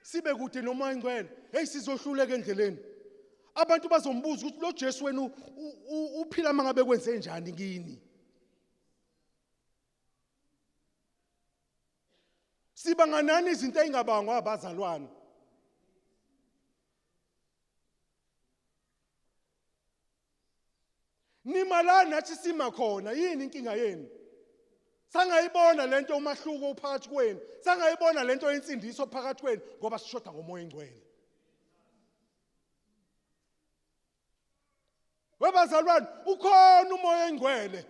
sibe kude noMoya oNgcwele, hey sizohluleka endleleni. Abantu bazombuza ukuthi lo Jesu wenu uphila mangabe kwenze njani kini. Siba nganani izinto ezingabangwa abazalwane. Nima la nathi sima khona, yini inkinga yenu? Sangayibona lento umahluko phakathi kwenu. Sangayibona lento insindiso phakathi kwenu ngoba sishoda ngoMoya oNgcwele. Webazalwane, ukhona uMoya oNgcwele.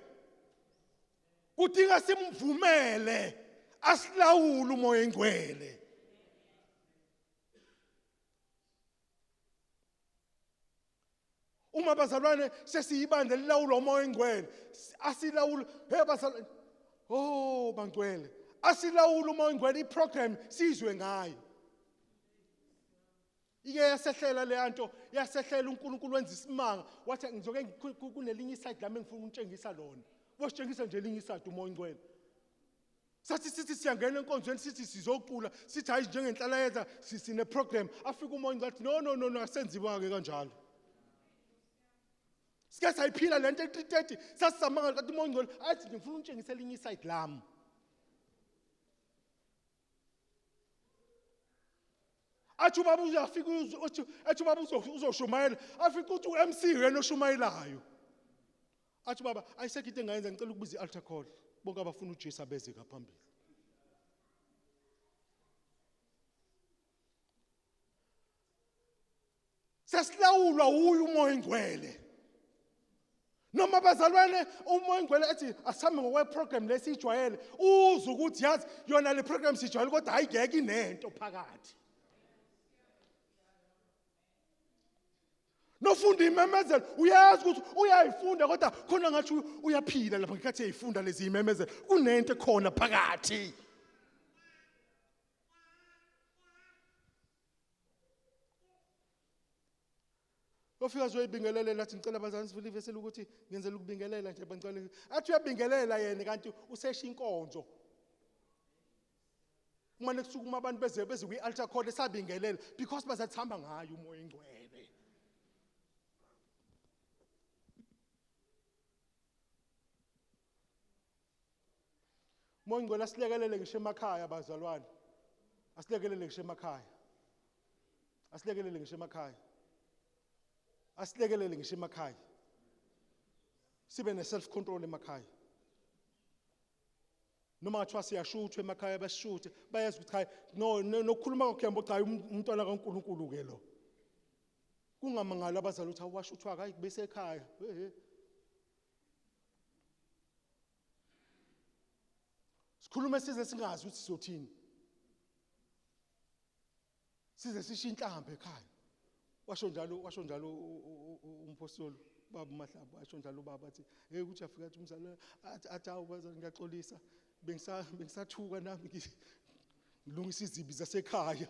Kudinga simvumele asilawule uMoya oNgcwele. Uma bazalwane sesiyibandla elilawulwa uMoya oNgcwele, asilawule, hey bazalwane, oh bangcwele, asilawule uMoya oNgcwele, iprogram sizwe ngayo. Ike yasehlela le nto, yasehlela uNkulunkulu wenza isimanga, wathi ngizoke kunelinye iside lami engifuna ukutshengisa lona. Wasitshengisa nje elinye iside uMoya oNgcwele. Sathi sithi siyangena enkonzweni, sithi sizocula, sithi hayi njengenhlalayeza sine program. Afika uMoya oNgcwele athi no no no no, asenziwa ke kanjalo. Sike sayiphila lento e3:30, sasisamangala kanti uMoya oNgcwele athi ngifuna ukutshengisa elinye iside lami. Athi ubaba uzafika uthi athi ubaba uzoshumayela, afike uthi uMC yena oshumayelayo. Athi baba ayisekho into engayenza, ngicela ukubiza i-altar call. Bonke abafuna uJesu abeze ngaphambili. Sesilawulwa uye uMoya oNgcwele. Noma bazalwane uMoya oNgcwele ethi asihambe ngokwe program lesijwayele, uze ukuthi yazi yona le program sijwayele kodwa hayi ngeke inento phakathi. Nofunda imemezelo uyazi ukuthi uyayifunda kodwa khona ngathi uyaphila lapha ngesikhathi eyifunda lezi imemezelo kunento ekhona phakathi. Ofika azoyibingelela athi ngicela bazalwane sivule ivesi ukuthi ngenzela ukubingelela nje bangicela athi uyabingelela yena kanti usesha inkonzo. Kumane kusukuma abantu beze beze kwi-altar call esabingelela because bazathamba ngayo umoya engcwele. Umoya ongcwele asilekelele ngisho emakhaya bazalwane. Asilekelele ngisho emakhaya. Asilekelele ngisho emakhaya. Asilekelele ngisho emakhaya. Sibe ne self control emakhaya. Noma ngathiwa siyashuthwa emakhaya basishuthe bayazi ukuthi cha no nokukhuluma kwakhe yambo cha umntwana kaNkuluNkulu ke lo. Kungamangali abazali ukuthi awashuthwa hayi bese ekhaya. Ehe. Sikhulume size singazi ukuthi sizothini. Size sisho inhlamba ekhaya. Washo njalo washo njalo umpostoli baba uMahlaba washo njalo ubaba athi hey ukuthi afika athi umzali athi athi awu bazali ngiyaxolisa bengisa bengisathuka nami ngilungisa izibi zasekhaya.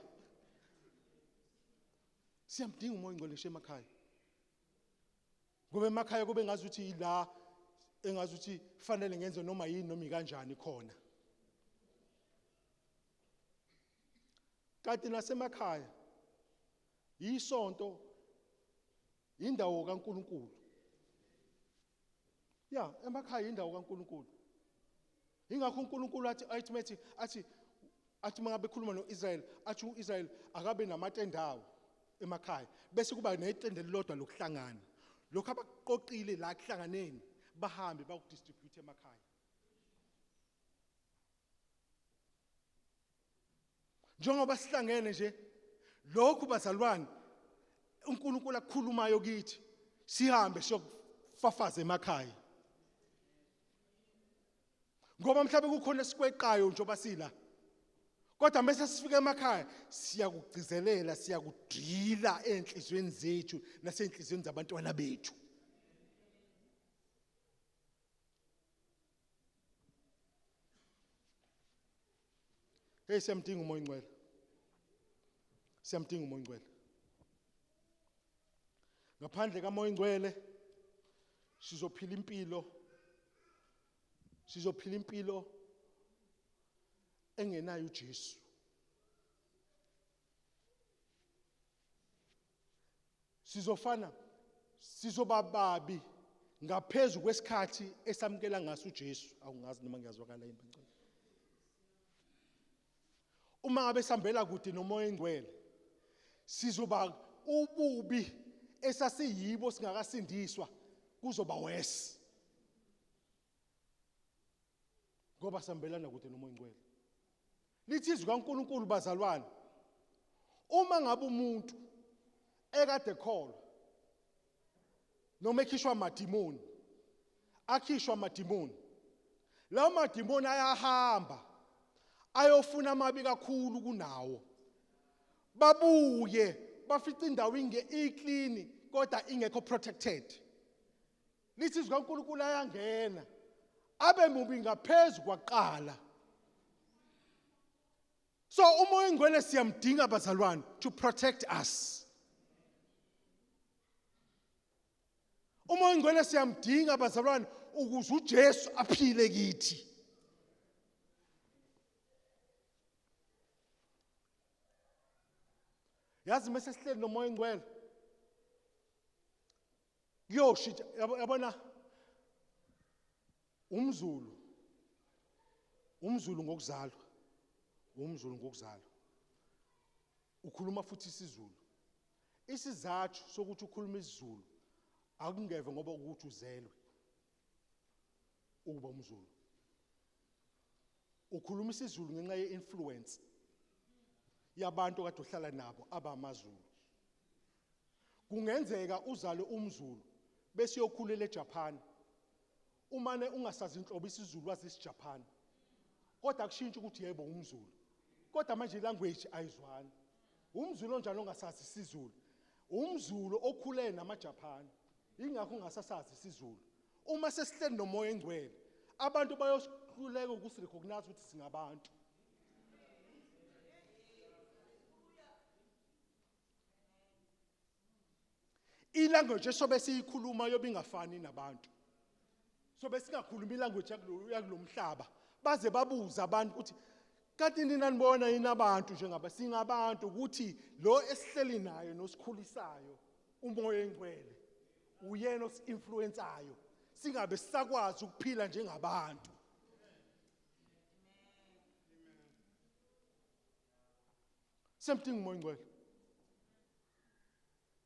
Siyamdinga umoya ongcwele ngisho emakhaya. Ngoba emakhaya kube ngazi ukuthi ila engazi ukuthi fanele ngenze noma yini noma ikanjani khona. Kanti nasemakhaya isonto indawo kaNkuluNkulu. Ya, emakhaya indawo kaNkuluNkulu. Ingakho uNkulunkulu athi athi athi athi mangabe ekhuluma noIsrael athi uIsrael akabe namatendawo emakhaya bese kuba netende elilodwa lokuhlangana. Lokho abakuqoqile la kuhlanganeni bahambe bakudistribute emakhaya. Njengoba sihlangene nje lokhu bazalwane uNkulunkulu akukhulumayo kithi sihambe siyokufafaza emakhaya. Ngoba mhlawumbe kukhona esikweqayo njengoba sila. Kodwa mase sifika emakhaya siyakugcizelela siyakudrila enhlizweni zethu nasenhlizweni zabantwana bethu. Hey siyamdinga umoya ongcwele. Siyamdinga umoya ongcwele. Ngaphandle kamoya ongcwele sizophila impilo sizophila impilo engenayo uJesu. Sizofana sizobababi ngaphezulu kwesikhathi esamukela ngaso uJesu. Awungazi noma ngiyazwakala yini bangcwele. Uma ngabe sihambela kude nomoya engcwele sizoba ububi esasiyibo singakasindiswa kuzoba worse. Ngoba sihambelana kude nomoya engcwele. Lithi izwi kaNkuluNkulu bazalwane uma ngabe umuntu ekade kholwa noma ekhishwa amadimoni akhishwa amadimoni lawo madimoni ayahamba ayofuna amabi kakhulu kunawo babuye bafica indawo inge iclean kodwa ingekho protected. Lithi izwi kaNkuluNkulu ayangena abe mubi ngaphezulu kwaqala. So umoya ongcwele siyamdinga bazalwane to protect us. Umoya ongcwele siyamdinga bazalwane ukuze uJesu aphile kithi. Yazi mase sihleli nomoya ongcwele kuyoshintsha yabona umZulu umZulu ngokuzalwa umZulu ngokuzalwa ukhuluma futhi isiZulu. Isizathu sokuthi ukhuluma isiZulu akungeve ngoba ukuthi uzelwe ukuba umZulu. Ukhuluma isiZulu ngenxa ye-influence yabantu okade uhlala nabo abamaZulu. Kungenzeka uzalwe umZulu bese uyokhulela eJapan. Umane ungasazi inhlobo isiZulu wazi isiJapan. Kodwa akushintshe ukuthi yebo umZulu. Kodwa manje ilanguage ayizwani. UmZulu onjalo ongasazi isiZulu. Umzulu okhule namaJapan, ingakho ungasasazi isiZulu. Uma sesihleli nomoya engcwele, abantu bayosihluleka ukusirecognize ukuthi singabantu. Ilanguage esobe siyikhuluma yobe ingafani nabantu. Sobe singakhuluma ilanguage yakulomhlaba. Baze babuza abantu ukuthi kanti nina nibona yini abantu njengaba singabantu, ukuthi lo esihleli naye nosikhulisayo umoya engcwele uyena osi-influenceayo, singabe sisakwazi ukuphila njengabantu. Same thing umoya engcwele.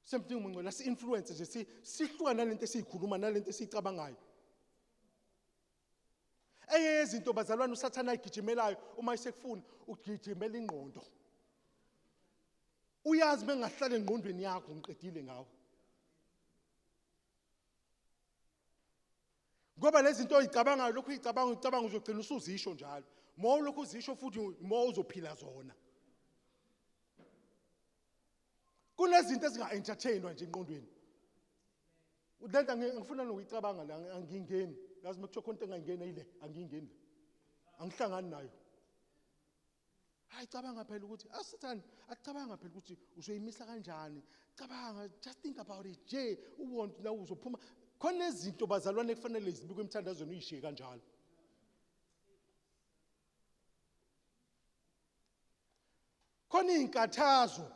Same thing umoya engcwele asi-influence nje, sihluka nalento esiyikhuluma nalento esiyicabangayo. Enye yezinto bazalwane uSathane ayigijimelayo uma esekufuna ugijimela ingqondo. Uyazi bengahlala engqondweni yakho ngiqedile ngawe. Ngoba lezi zinto oyicabangayo lokhu uyicabanga ucabanga uzogcina usuzisho njalo. Mo lokhu uzisho futhi mo uzophila zona. Kunezinto ezinga-entertainwa nje engqondweni. Lento ngifuna nokuyicabanga la angingeni. Yazi mekuthiwa khona into engangena ile angingeni. Angihlangani nayo. Hayi cabanga phela ukuthi asathane akucabanga phela ukuthi uzoyimisa kanjani. Cabanga, just think about it. Nje ubone la uzophuma. Khona izinto bazalwane kufanele zibikwe emthandazweni uyishiye kanjalo. Khona izinkathazo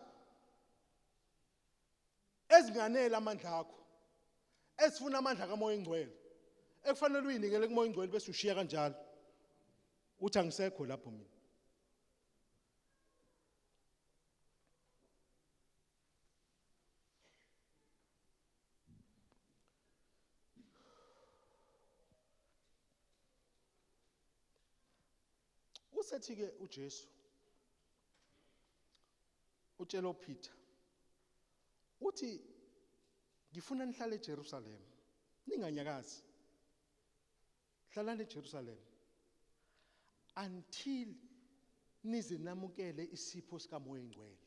ezinganele amandla akho, esifuna amandla kaMoya Engcwele, ekufanele uyinikele kuMoya Engcwele bese ushiya kanjalo. Uthi angisekho lapho mina. Usethi ke uJesu utshela uPeter uthi ngifuna nihlale eJerusalem, ninganyakazi, hlalani eJerusalem until nize namukele isipho sikaMoya Engcwele.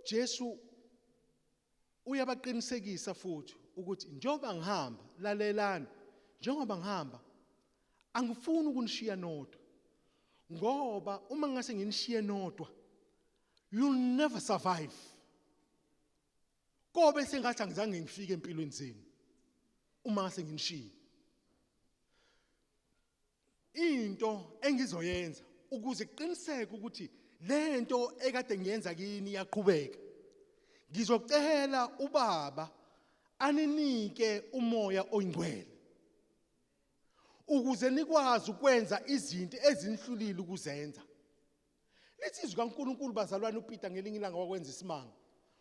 uJesu uyabaqinisekisa futhi ukuthi njengoba ngihamba, lalelani, njengoba ngihamba angifuni ukunishiya nodwa, ngoba uma ngase nginishiye nodwa you'll never survive. Kobe sengathi angizange ngifike empilweni zenu uma ngase nginishiye. Into engizoyenza ukuze kuqiniseke ukuthi lento ekade ngiyenza kini iyaqhubeka, ngizocela ubaba aninike umoya oyingcwele ukuze nikwazi ukwenza izinto ezinihlulile ukuzenza. Lithi izwi kaNkuluNkulu bazalwane, uPeter ngelinye ilanga wakwenza isimanga,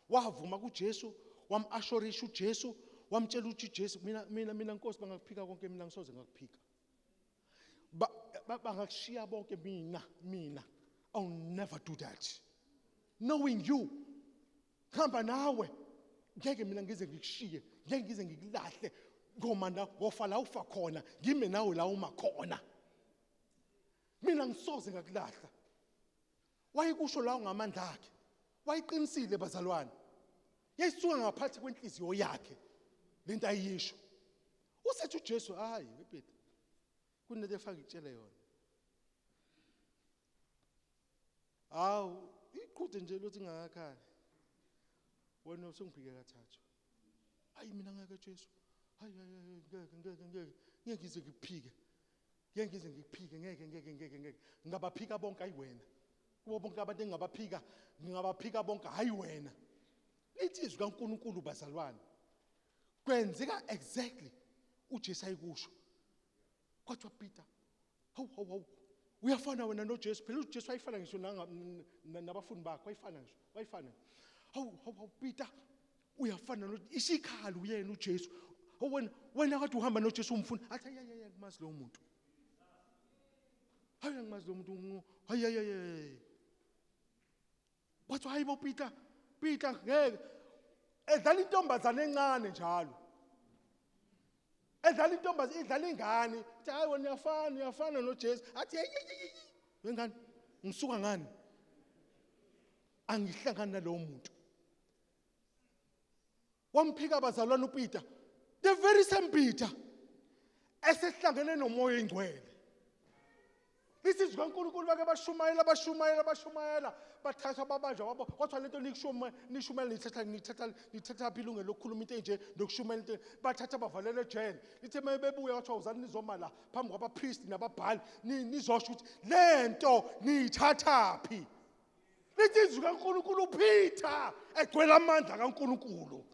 wavuma kuJesu, wam-assurisha uJesu, wamtshela ukuthi uJesu mina Nkosi bangakuphika konke, mina ngisoze ngakuphika, bangakushiya bonke, mina I'll never do that, knowing you, hamba nawe, ngeke mina ngize ngikushiye, ngeke ngize ngikulahle, ngoma na wofa la ufa khona, ngime nawe la uma khona, mina ngisoze ngakulahla. Wayekusho lawo ngamandla akhe, wayeqinisile bazalwane, yayisuka ngaphathi kwenhliziyo yakhe lento ayisho. Usethi uJesu hayi Peter, kunento efaka ngikutshele yona. Hawu iqhude nje lothi ngakakhali, wena usungiphike kathathu. Hayi mina ngeke Jesu, hayi ngeke ngeke ngeke ngeke ngize ngikuphike, ngeke ngize ngikuphike, ngeke ngeke ngeke ngeke ngabaphika bonke, hayi wena. Kubo bonke abantu engingabaphika, ngingabaphika bonke, hayi wena. Lithi izwi kaNkuluNkulu bazalwane, kwenzeka exactly uJesu ayikusho. Kodwa Peter, hawu hawu hawu, uyafana wena noJesu. Phela uJesu wayefana ngisho nabafundi bakhe, wayefana ngisho, wayefana. Hawu hawu hawu Peter, uyafana no isikhali uyena uJesu. Hawu wena kade uhamba noJesu umfuna. Athi hayi hayi angimazi lo muntu. Hayi angimazi lo muntu. Hayi hayi hayi. Wathi hayi bo Peter, Peter ngeke. Edlala intombazane encane njalo. Edlala intombazi, idlala ingane. Uthi hayi wena uyafana, uyafana noJesu. Athi hey hey hey, wengane. Ngisuka ngani? Angihlangani nalowo muntu. Wamphika abazalwane uPeter. The very same Peter esehlangene noMoya oNgcwele. Lisizwi kaNkulunkulu bake bashumayela bashumayela bashumayela bathathwa babanjwa babo kwathiwa lento nikushuma nishumayela nithatha nithatha nithatha phi ilungelo lokukhuluma into enje nokushumayela into bathatha bavalela ejele lithe uma bebuya kwathiwa uzani nizoma la phambi kwabapristi nababhali nizosho ukuthi lento niyithathaphi lithi izwi kaNkulunkulu uPeter egcwele amandla kaNkulunkulu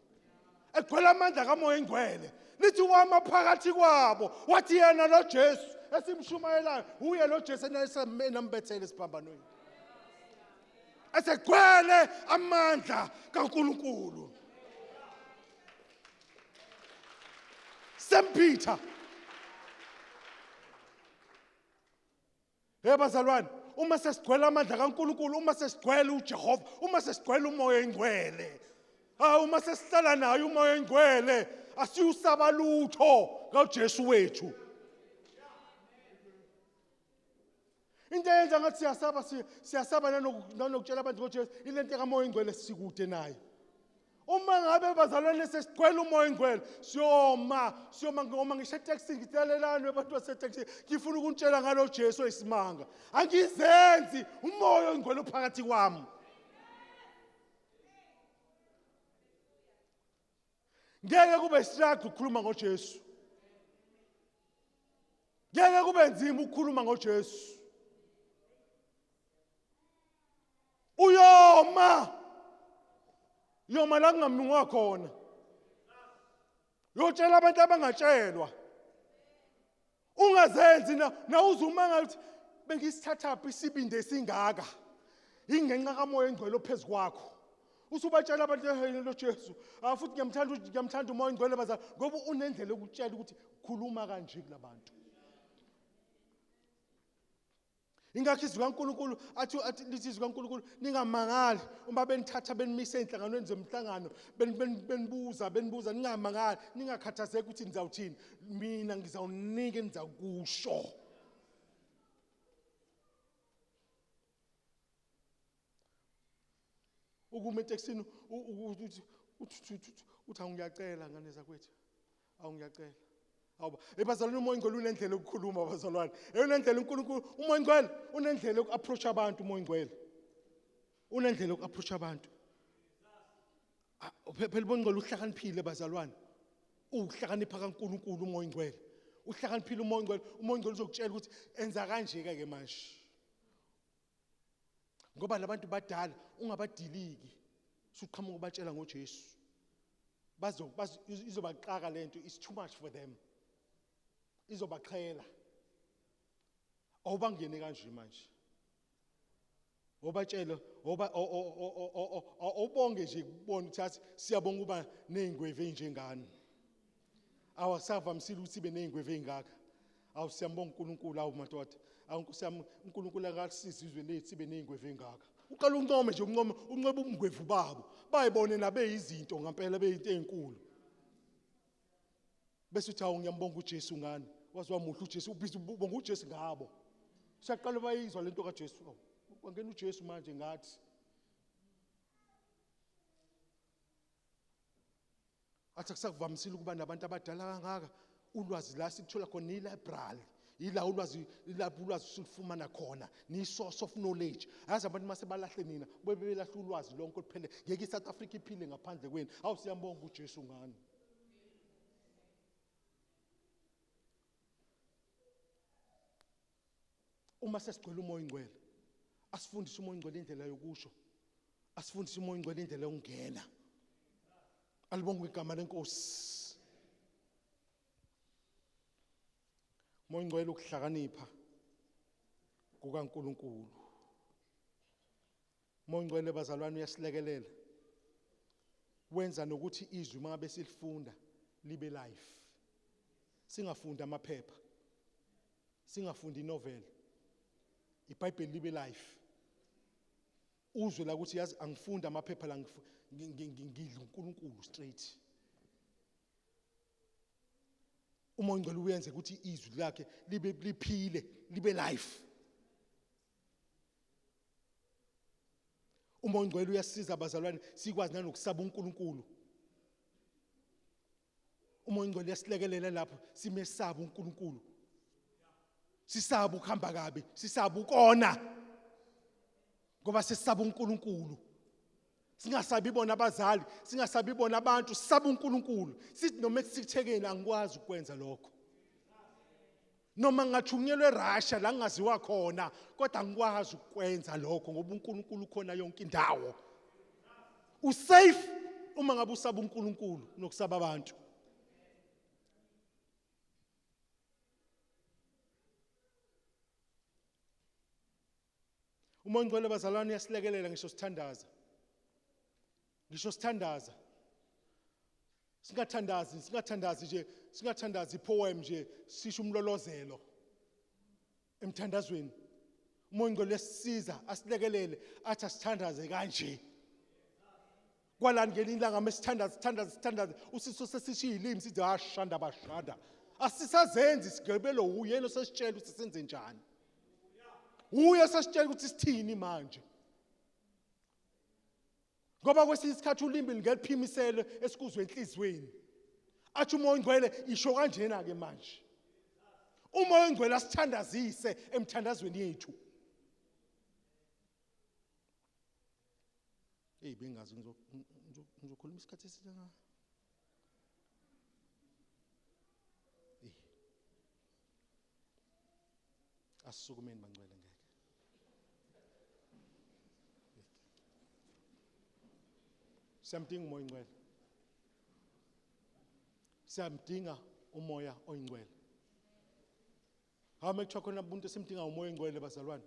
egcwele amandla kaMoya engcwele lithi wama phakathi kwabo wathi yena lo Jesu esimshumayelayo uye lo Jesu enambethele esiphambanweni esegcwele amandla kaNkulunkulu St Peter Hey bazalwane, uma sesigcwele amandla kaNkulunkulu, uma sesigcwele uJehova, uma sesigcwele uMoya oNgcwele. Ah uma sesihlala naye uMoya oNgcwele, asiyusaba lutho ngaJesu wethu. Into eyenza ngathi siyasaba siyasaba nanokutshela abantu ngoJesu, ilento kaMoya oNgcwele sikude naye. Uma ngabe bazalwane sesigcwele umoya ingcwele siyoma siyoma ngoma ngisho eTaxini ngitalelani abantu baseTaxini ngifuna ukuntshela ngalo Jesu oyisimanga angizenzi umoya ongcwele uphakathi kwami ngeke kube struggle ukukhuluma ngoJesu ngeke kube nzima ukukhuluma ngoJesu uyoma yoma la kungamnungwa khona uyotshela abantu abangatshelwa ungazenzi na nawuze umangala ukuthi bengisithathaphi isibindi esingaka ingenxa kamoya engcwele ophezu kwakho usubatshela abantu lo Jesu ah futhi ngiyamthanda ngiyamthanda umoya engcwele baza ngoba unendlela yokutshela ukuthi khuluma kanje kulabantu Ingakho izwi kaNkulunkulu athi athi lithi izwi kaNkulunkulu ningamangali uma benithatha benimise enhlanganweni zemihlangano benibuza benibuza ningamangali ningakhathazeki ukuthi nizawuthini mina ngizawunika enizakusho ukuma etekisini uthi uthi awungiyacela ngane zakwethu awungiyacela awuba ebazalwane umoya ingcwele unendlela yokukhuluma bazalwane unendlela uNkulunkulu umoya ingcwele unendlela yoku-approach abantu umoya ingcwele unendlela yoku-approach abantu ah, phela umoya ingcwele uhlakaniphile bazalwane uhlakanipha kaNkulunkulu umoya ingcwele uhlakaniphile umoya ingcwele umoya ingcwele uzokutshela ukuthi enza kanje ke manje ngoba labantu badala ungabadiliki suqhamuka ubatshela ngoJesu bazo izobaxaka lento is too much for them izobaxhela awubangene kanje manje obatshele oba obonge nje kubona ukuthi athi siyabonga uba nezingwevu ezinjengani awasavamisile ukuthi ibe nezingwevu ezingaka Awu siyambonga uNkulunkulu awu madoda. Awu Nkosi yami uNkulunkulu akasize izwe lethu sibe nezingwevu engaka. Uqala uncome nje uncome uncwebe ubungwevu babo. Bayibone nabeyizinto ngempela beyinto ezinkulu. Bese uthi awu ngiyambonga uJesu ngani. Waze wamuhle uJesu ubhizi ubonga uJesu ngabo. Siyaqala bayizwa lento kaJesu. Awu kwangena uJesu manje ngathi. Athi akusakuvamisile ukuba nabantu abadala kangaka ulwazi la sikuthola khona i-library ila ulwazi ilapho ulwazi silufumana khona ni-source of knowledge yazi abantu uma sebalahle nina bebe belahle ulwazi lonke oluphele ngeke i-south africa iphile ngaphandle kwenu awu siyambonga ujesu ngani uma sesigcwele umoya ingcwele asifundise umoya ingcwele indlela yokusho asifundise umoya ingcwele indlela yokungena alibongwe igama lenkosi umoya ingcwele ukuhlakanipha kukaNkuluNkulu umoya ingcwele bazalwane uyasilekelela wenza nokuthi izwi mangabe silifunda libe life singafundi amaphepha singafundi inovel iBhayibheli libe life uzwe la ukuthi yazi angifunda amaphepha la ngidla uNkulunkulu straight uma ungcwele uyenze ukuthi izwi lakhe libe liphile libe life. Umoya ongcwele uyasiza bazalwane sikwazi nanokusaba uNkulunkulu. Umoya ongcwele uyasilekelela lapho simesaba uNkulunkulu. Sisaba ukuhamba kabi, sisaba ukona. Ngoba sisaba uNkulunkulu. Singasabi bona abazali, singasabi bona abantu, sisaba uNkulunkulu. Sithi noma ekusithekeni angikwazi ukwenza lokho. Noma ngathunyelwe eRussia la ngingaziwa khona, kodwa angikwazi ukwenza lokho ngoba uNkulunkulu ukhona yonke indawo. Usafe uma ngabe usaba uNkulunkulu nokusaba abantu. Umoya ongcwele bazalwane uyasilekelela ngisho sithandaza. Ngisho sithandaza. Singathandazi, singathandazi nje, singathandazi poem nje, sisho umlolozelo emthandazweni. Umoya ongcwele uyasisiza, asilekelele, athi asithandaze kanje. Kwalani ngelinye ilanga mesithandaza sithandaza sithandaza usiso sesisho izilimi sithi ashanda bashanda. Asisazenzi sigebelo uyena osesitshela ukuthi senze njani. Uye sesitshela ukuthi sithini manje. Ngoba kwesinye isikhathi ulimi lingeliphimisele esikuzwe enhliziyweni. Athi umoya ongcwele isho kanjena ke manje. Umoya ongcwele asithandazise emthandazweni yethu. Hey bengazi ngizokhuluma isikhathi eside nga. Hey. Asisukumeni bangcwele ngeke. Siyamdinga umoya ongcwele. Siyamdinga umoya oyingcwele. Hawu mekuthiwa khona umuntu esimdinga umoya oyingcwele bazalwane.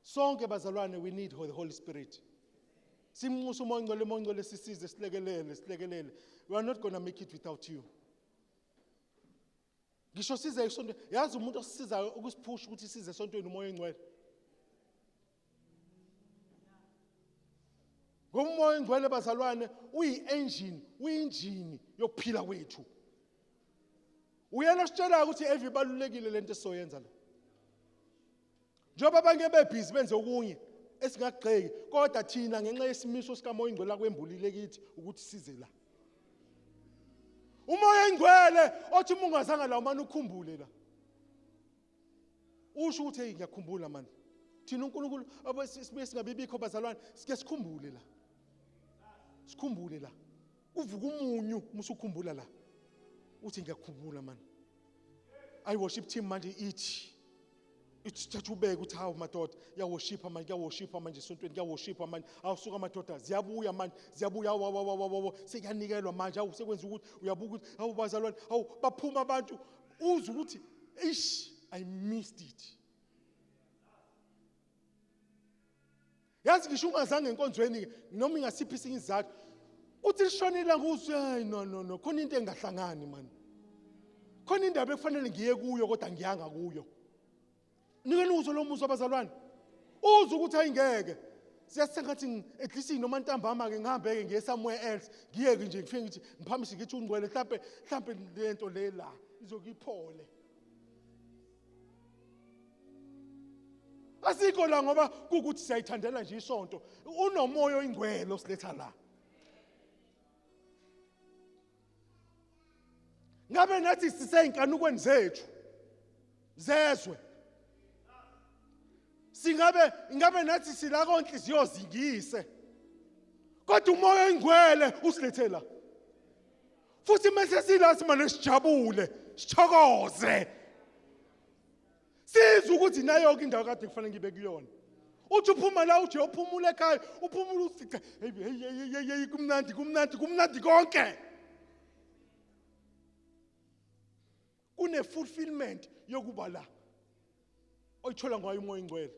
Sonke bazalwane we need the Holy Spirit. Simnxusa umoya ongcwele, umoya ongcwele sisize silekelele, silekelele. We are not going to make it without you. Ngisho size esontweni, yazi umuntu osisizayo ukusiphusha ukuthi size esontweni umoya oyingcwele. Ngoba umoya oyingcwele bazalwane uyi-engine, uyinjini yokuphila kwethu. Uyena ositshelayo ukuthi eve ibalulekile lento esizoyenza la. Njengoba abanye bebhizi benze okunye esingakugxeki, kodwa thina ngenxa yesimiso sikamoya oyingcwele akwembulile kithi ukuthi size la. Umoya oyingcwele othi uma ungazanga la umane ukhumbule la. Usho ukuthi hey ngiyakhumbula manje. Thina uNkulunkulu sibuye singabibikho bazalwane, sike sikhumbule la. Sikhumbule la. Uvuka umunyu musukhumbula la. Uthi ngiyakhumbula manje. I worship team manje ithi ithatha ubeke ukuthi hawu madoda kuyaworshipha manje, kuyaworshipha manje esontweni, kuyaworshipha manje, awusuka madoda ziyabuya manje, ziyabuya, awu, awu, awu, awu, awu, sekuyanikelwa manje, awu sekwenza ukuthi uyabuka ukuthi awu bazalwane, awu baphuma abantu, uzwe ukuthi eish I missed it. Yazi ngisho ungazange enkonzweni noma ingasiphi isinye isizathu, uthi lishonile nguzwe, hayi no no no, khona into engahlangani man. Khona indaba ekufanele ngiye kuyo kodwa ngiyanga kuyo. Nike nuzwe lo muzwa bazalwane. Uzwe ukuthi ayingeke. Siyasengathi at least noma ntambama ke ngihambe ke ngiye somewhere else, ngiyeke nje ngifike ngithi ngiphamise ngithi ungcwele mhlambe mhlambe lento le la izokuyiphole. Asikho la ngoba kukuthi siyayithandela nje isonto. Unomoya oyingcwele osiletha la. Ngabe nathi siseyinkanukweni zethu zezwe. Singabe ingabe nathi sila konhliziyo zingise. Kodwa umoya oyingcwele usilethe la. Futhi mase sila simane sijabule, sithokoze. Sizwe ukuthi nayo ke indawo kade kufanele ngibe kuyona. Uthi uphuma la uthi uyophumula ekhaya, uphumula uthi cha, hey hey hey hey hey kumnandi kumnandi kumnandi konke. Kune fulfillment yokuba la. Oyithola ngayo umoya oyingcwele.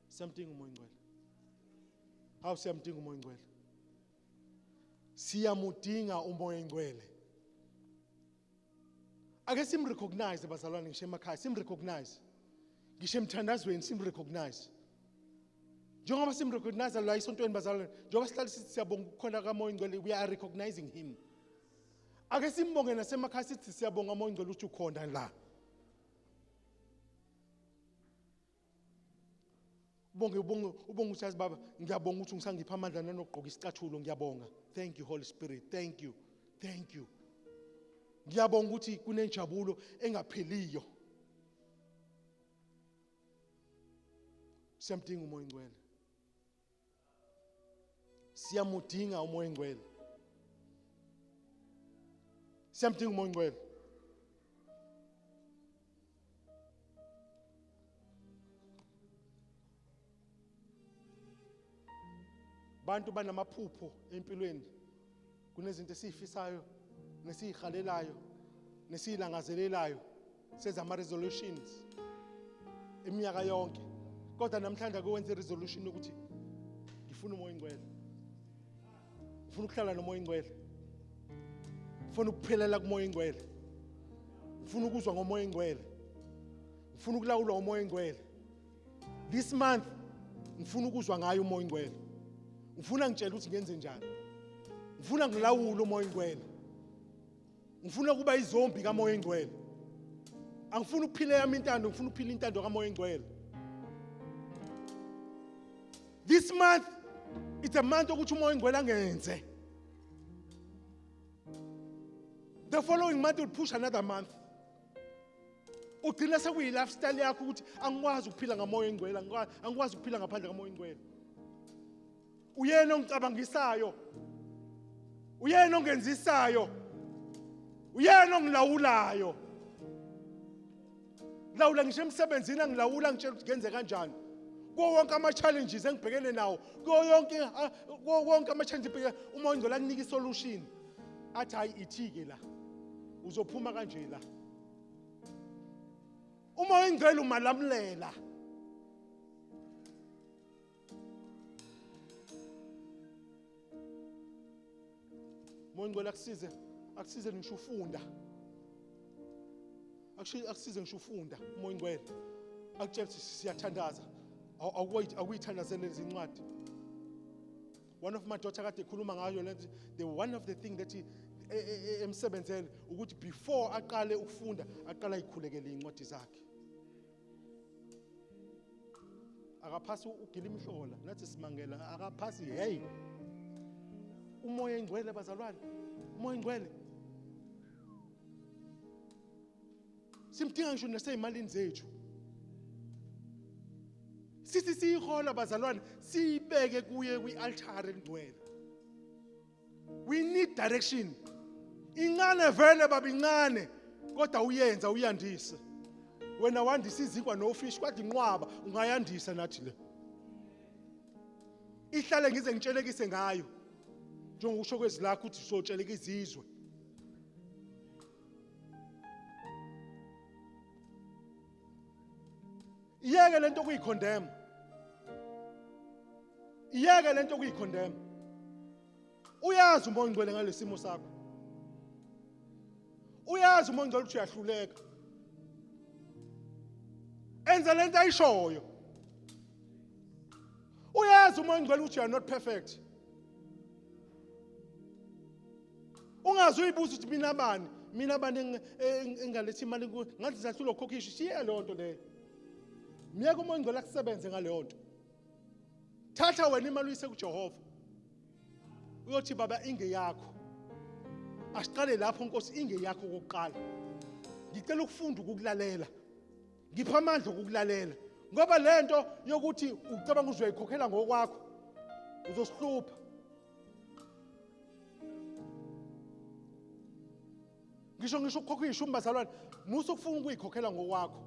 Siyamdinga umoya oyingcwele. Hawu siyamdinga umoya oyingcwele. Siyamudinga umoya oyingcwele. Ake simrecognize bazalwane ngisho emakhaya, simrecognize. Ngisho emthandazweni simrecognize. Njengoba simrecognize la esontweni bazalwane, njengoba sihlale sithi siyabonga ukukhona kaMoya Oyingcwele, we are recognizing him. Ake simbonge nasemakhaya sithi siyabonga uMoya Oyingcwele ukuthi ukhona la. Ubonge ubonge ubonge ukuthi yazi baba ngiyabonga ukuthi ngisangipha amandla nanokugqoka isicathulo ngiyabonga. Thank you Holy Spirit. Thank you. Thank you. Ngiyabonga ukuthi kunenjabulo engapheliyo. Siyamdinga uMoya oNgcwele. Siyamudinga uMoya oNgcwele. Siyamdinga uMoya oNgcwele. Bantu banamaphupho empilweni. Kunezinto esizifisayo nesizihalelayo nesizilangazelelayo senza ama resolutions iminyaka yonke. Kodwa namhlanje ake wenze resolution yokuthi ngifuna uMoya oNgcwele. Ngifuna ukuhlala noMoya oNgcwele. Ngifuna ukuphelela kuMoya oNgcwele. Ngifuna ukuzwa ngoMoya oNgcwele. Ngifuna ukulawulwa uMoya oNgcwele. This month ngifuna ukuzwa ngayo uMoya oNgcwele. Ngifuna ngitshele ukuthi ngenze njani. Ngifuna ngilawule uMoya oNgcwele. Ngifuna ukuba izombi kaMoya oNgcwele. Angifuni ukuphila yami intando, ngifuna ukuphila intando kaMoya oNgcwele. This month it's a month ukuthi uMoya oNgcwele angenze. The following month will push another month. Ugcina sekuyi lifestyle yakho ukuthi angikwazi ukuphila ngamoya engcwele, angikwazi ukuphila ngaphandle kamoya engcwele. Uyena ongicabangisayo. Uyena ongenzisayo. Uyena ongilawulayo. Lawula ngisho emsebenzini angilawula ngitshela ukuthi ngenze kanjani. Kuwo wonke ama challenges engibhekene nawo, kuwo yonke kuwo wonke ama challenges engibhekene uma ungcola kunika isolution. Athi hayi ithike la. Uzophuma kanje la. Uma oyingcwele umalamlela. Moya Ngcwele akusize, akusize ngisho ufunda. Akusize ngisho ufunda uMoya Ngcwele. Akutshela ukuthi siyathandaza. Awukuyithandazele lezi incwadi. One of my daughter kade ekhuluma ngayo lento, the one of the thing that emsebenzele ukuthi before aqale ukufunda aqala ayikhulekele incwadi zakhe. Akaphasi ugila imihlola nathi simangela akaphasi hey. Umoya engcwele bazalwane, umoya engcwele. Simdinga ngisho naseyimalini zethu. Sithi siyihola bazalwane siyibeke kuye kwi-altare elingcwele. We need direction. Incane vele baba incane kodwa uyenza uyandise. Wena wandisa izinkwa nofish kodwa inqwaba ungayandisa nathi le. Ihlale ngize ngitshelekise ngayo. Njengokusho kwezi lakho uthi sotsheleka izizwe. Iyeke lento kuyikhondem. Iyeke lento kuyikhondem. Uyazi uMoya oNgcwele ngalesimo sakho. Uyazi uMoya oNgcwele ukuthi uyahluleka. Enza lento ayishoyo. Uyazi uMoya oNgcwele ukuthi you are not perfect. Ungaze uyibuza ukuthi mina bani, mina bani engalethi imali ngathi zahlula ukukhokhisha, shiya leyo nto leyo. Myeke uMoya oNgcwele akusebenze ngaleyo nto. Thatha wena imali uyise kuJehova. Uyothi baba ingeyakho. Asiqale lapho Nkosi ingeyakho kokuqala. Ngicela ukufunda ukukulalela. Ngipha amandla okukulalela. Ngoba lento yokuthi ucabanga uzoyikhokhela ngokwakho uzosihlupha. Ngisho ukukhokha ishumi bazalwane, musa ukufuna ukuyikhokhela ngokwakho.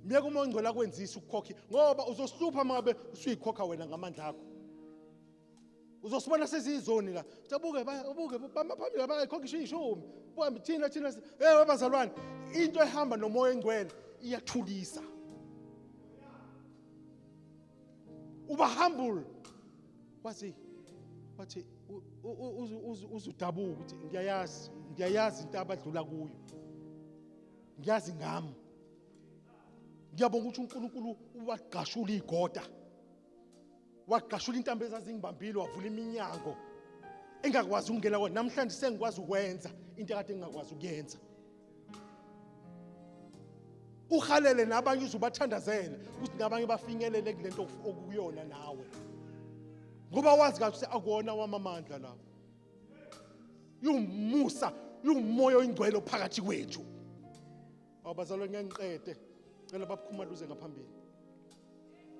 Myeke uMoya oNgcwele akwenzise ukukhokha ngoba uzosihlupha mangabe usuyikhokha wena ngamandla akho. Uzosibona sesiyizoni la. Ucabuke ubuke bama phambili bayikhokha ishumi. Buhambe thina thina hey bazalwane, into ehamba noMoya oNgcwele iyathulisa. Uba humble. Wathi wathi uzudabuka ukuthi ngiyayazi ngiyayazi into abadlula kuyo. Ngiyazi ngami. Ngiyabonga ukuthi uNkulunkulu wagqashula igoda. Wagqashula intambo ezazingibambile wavula iminyango engakwazi ukungena kona. Namhlanje sengikwazi ukwenza into ekade ngingakwazi ukuyenza. Uhalele nabanye uzubathandazele ukuthi nabanye bafinyelele kulento okuyona nawe. Ngoba wazi kahle ukuthi akuwona wamamandla lawo. Yumusa, yumoya oyingcwele phakathi kwethu. Awubazalwane ngiyangiqede. Cela babukhuma luze ngaphambili.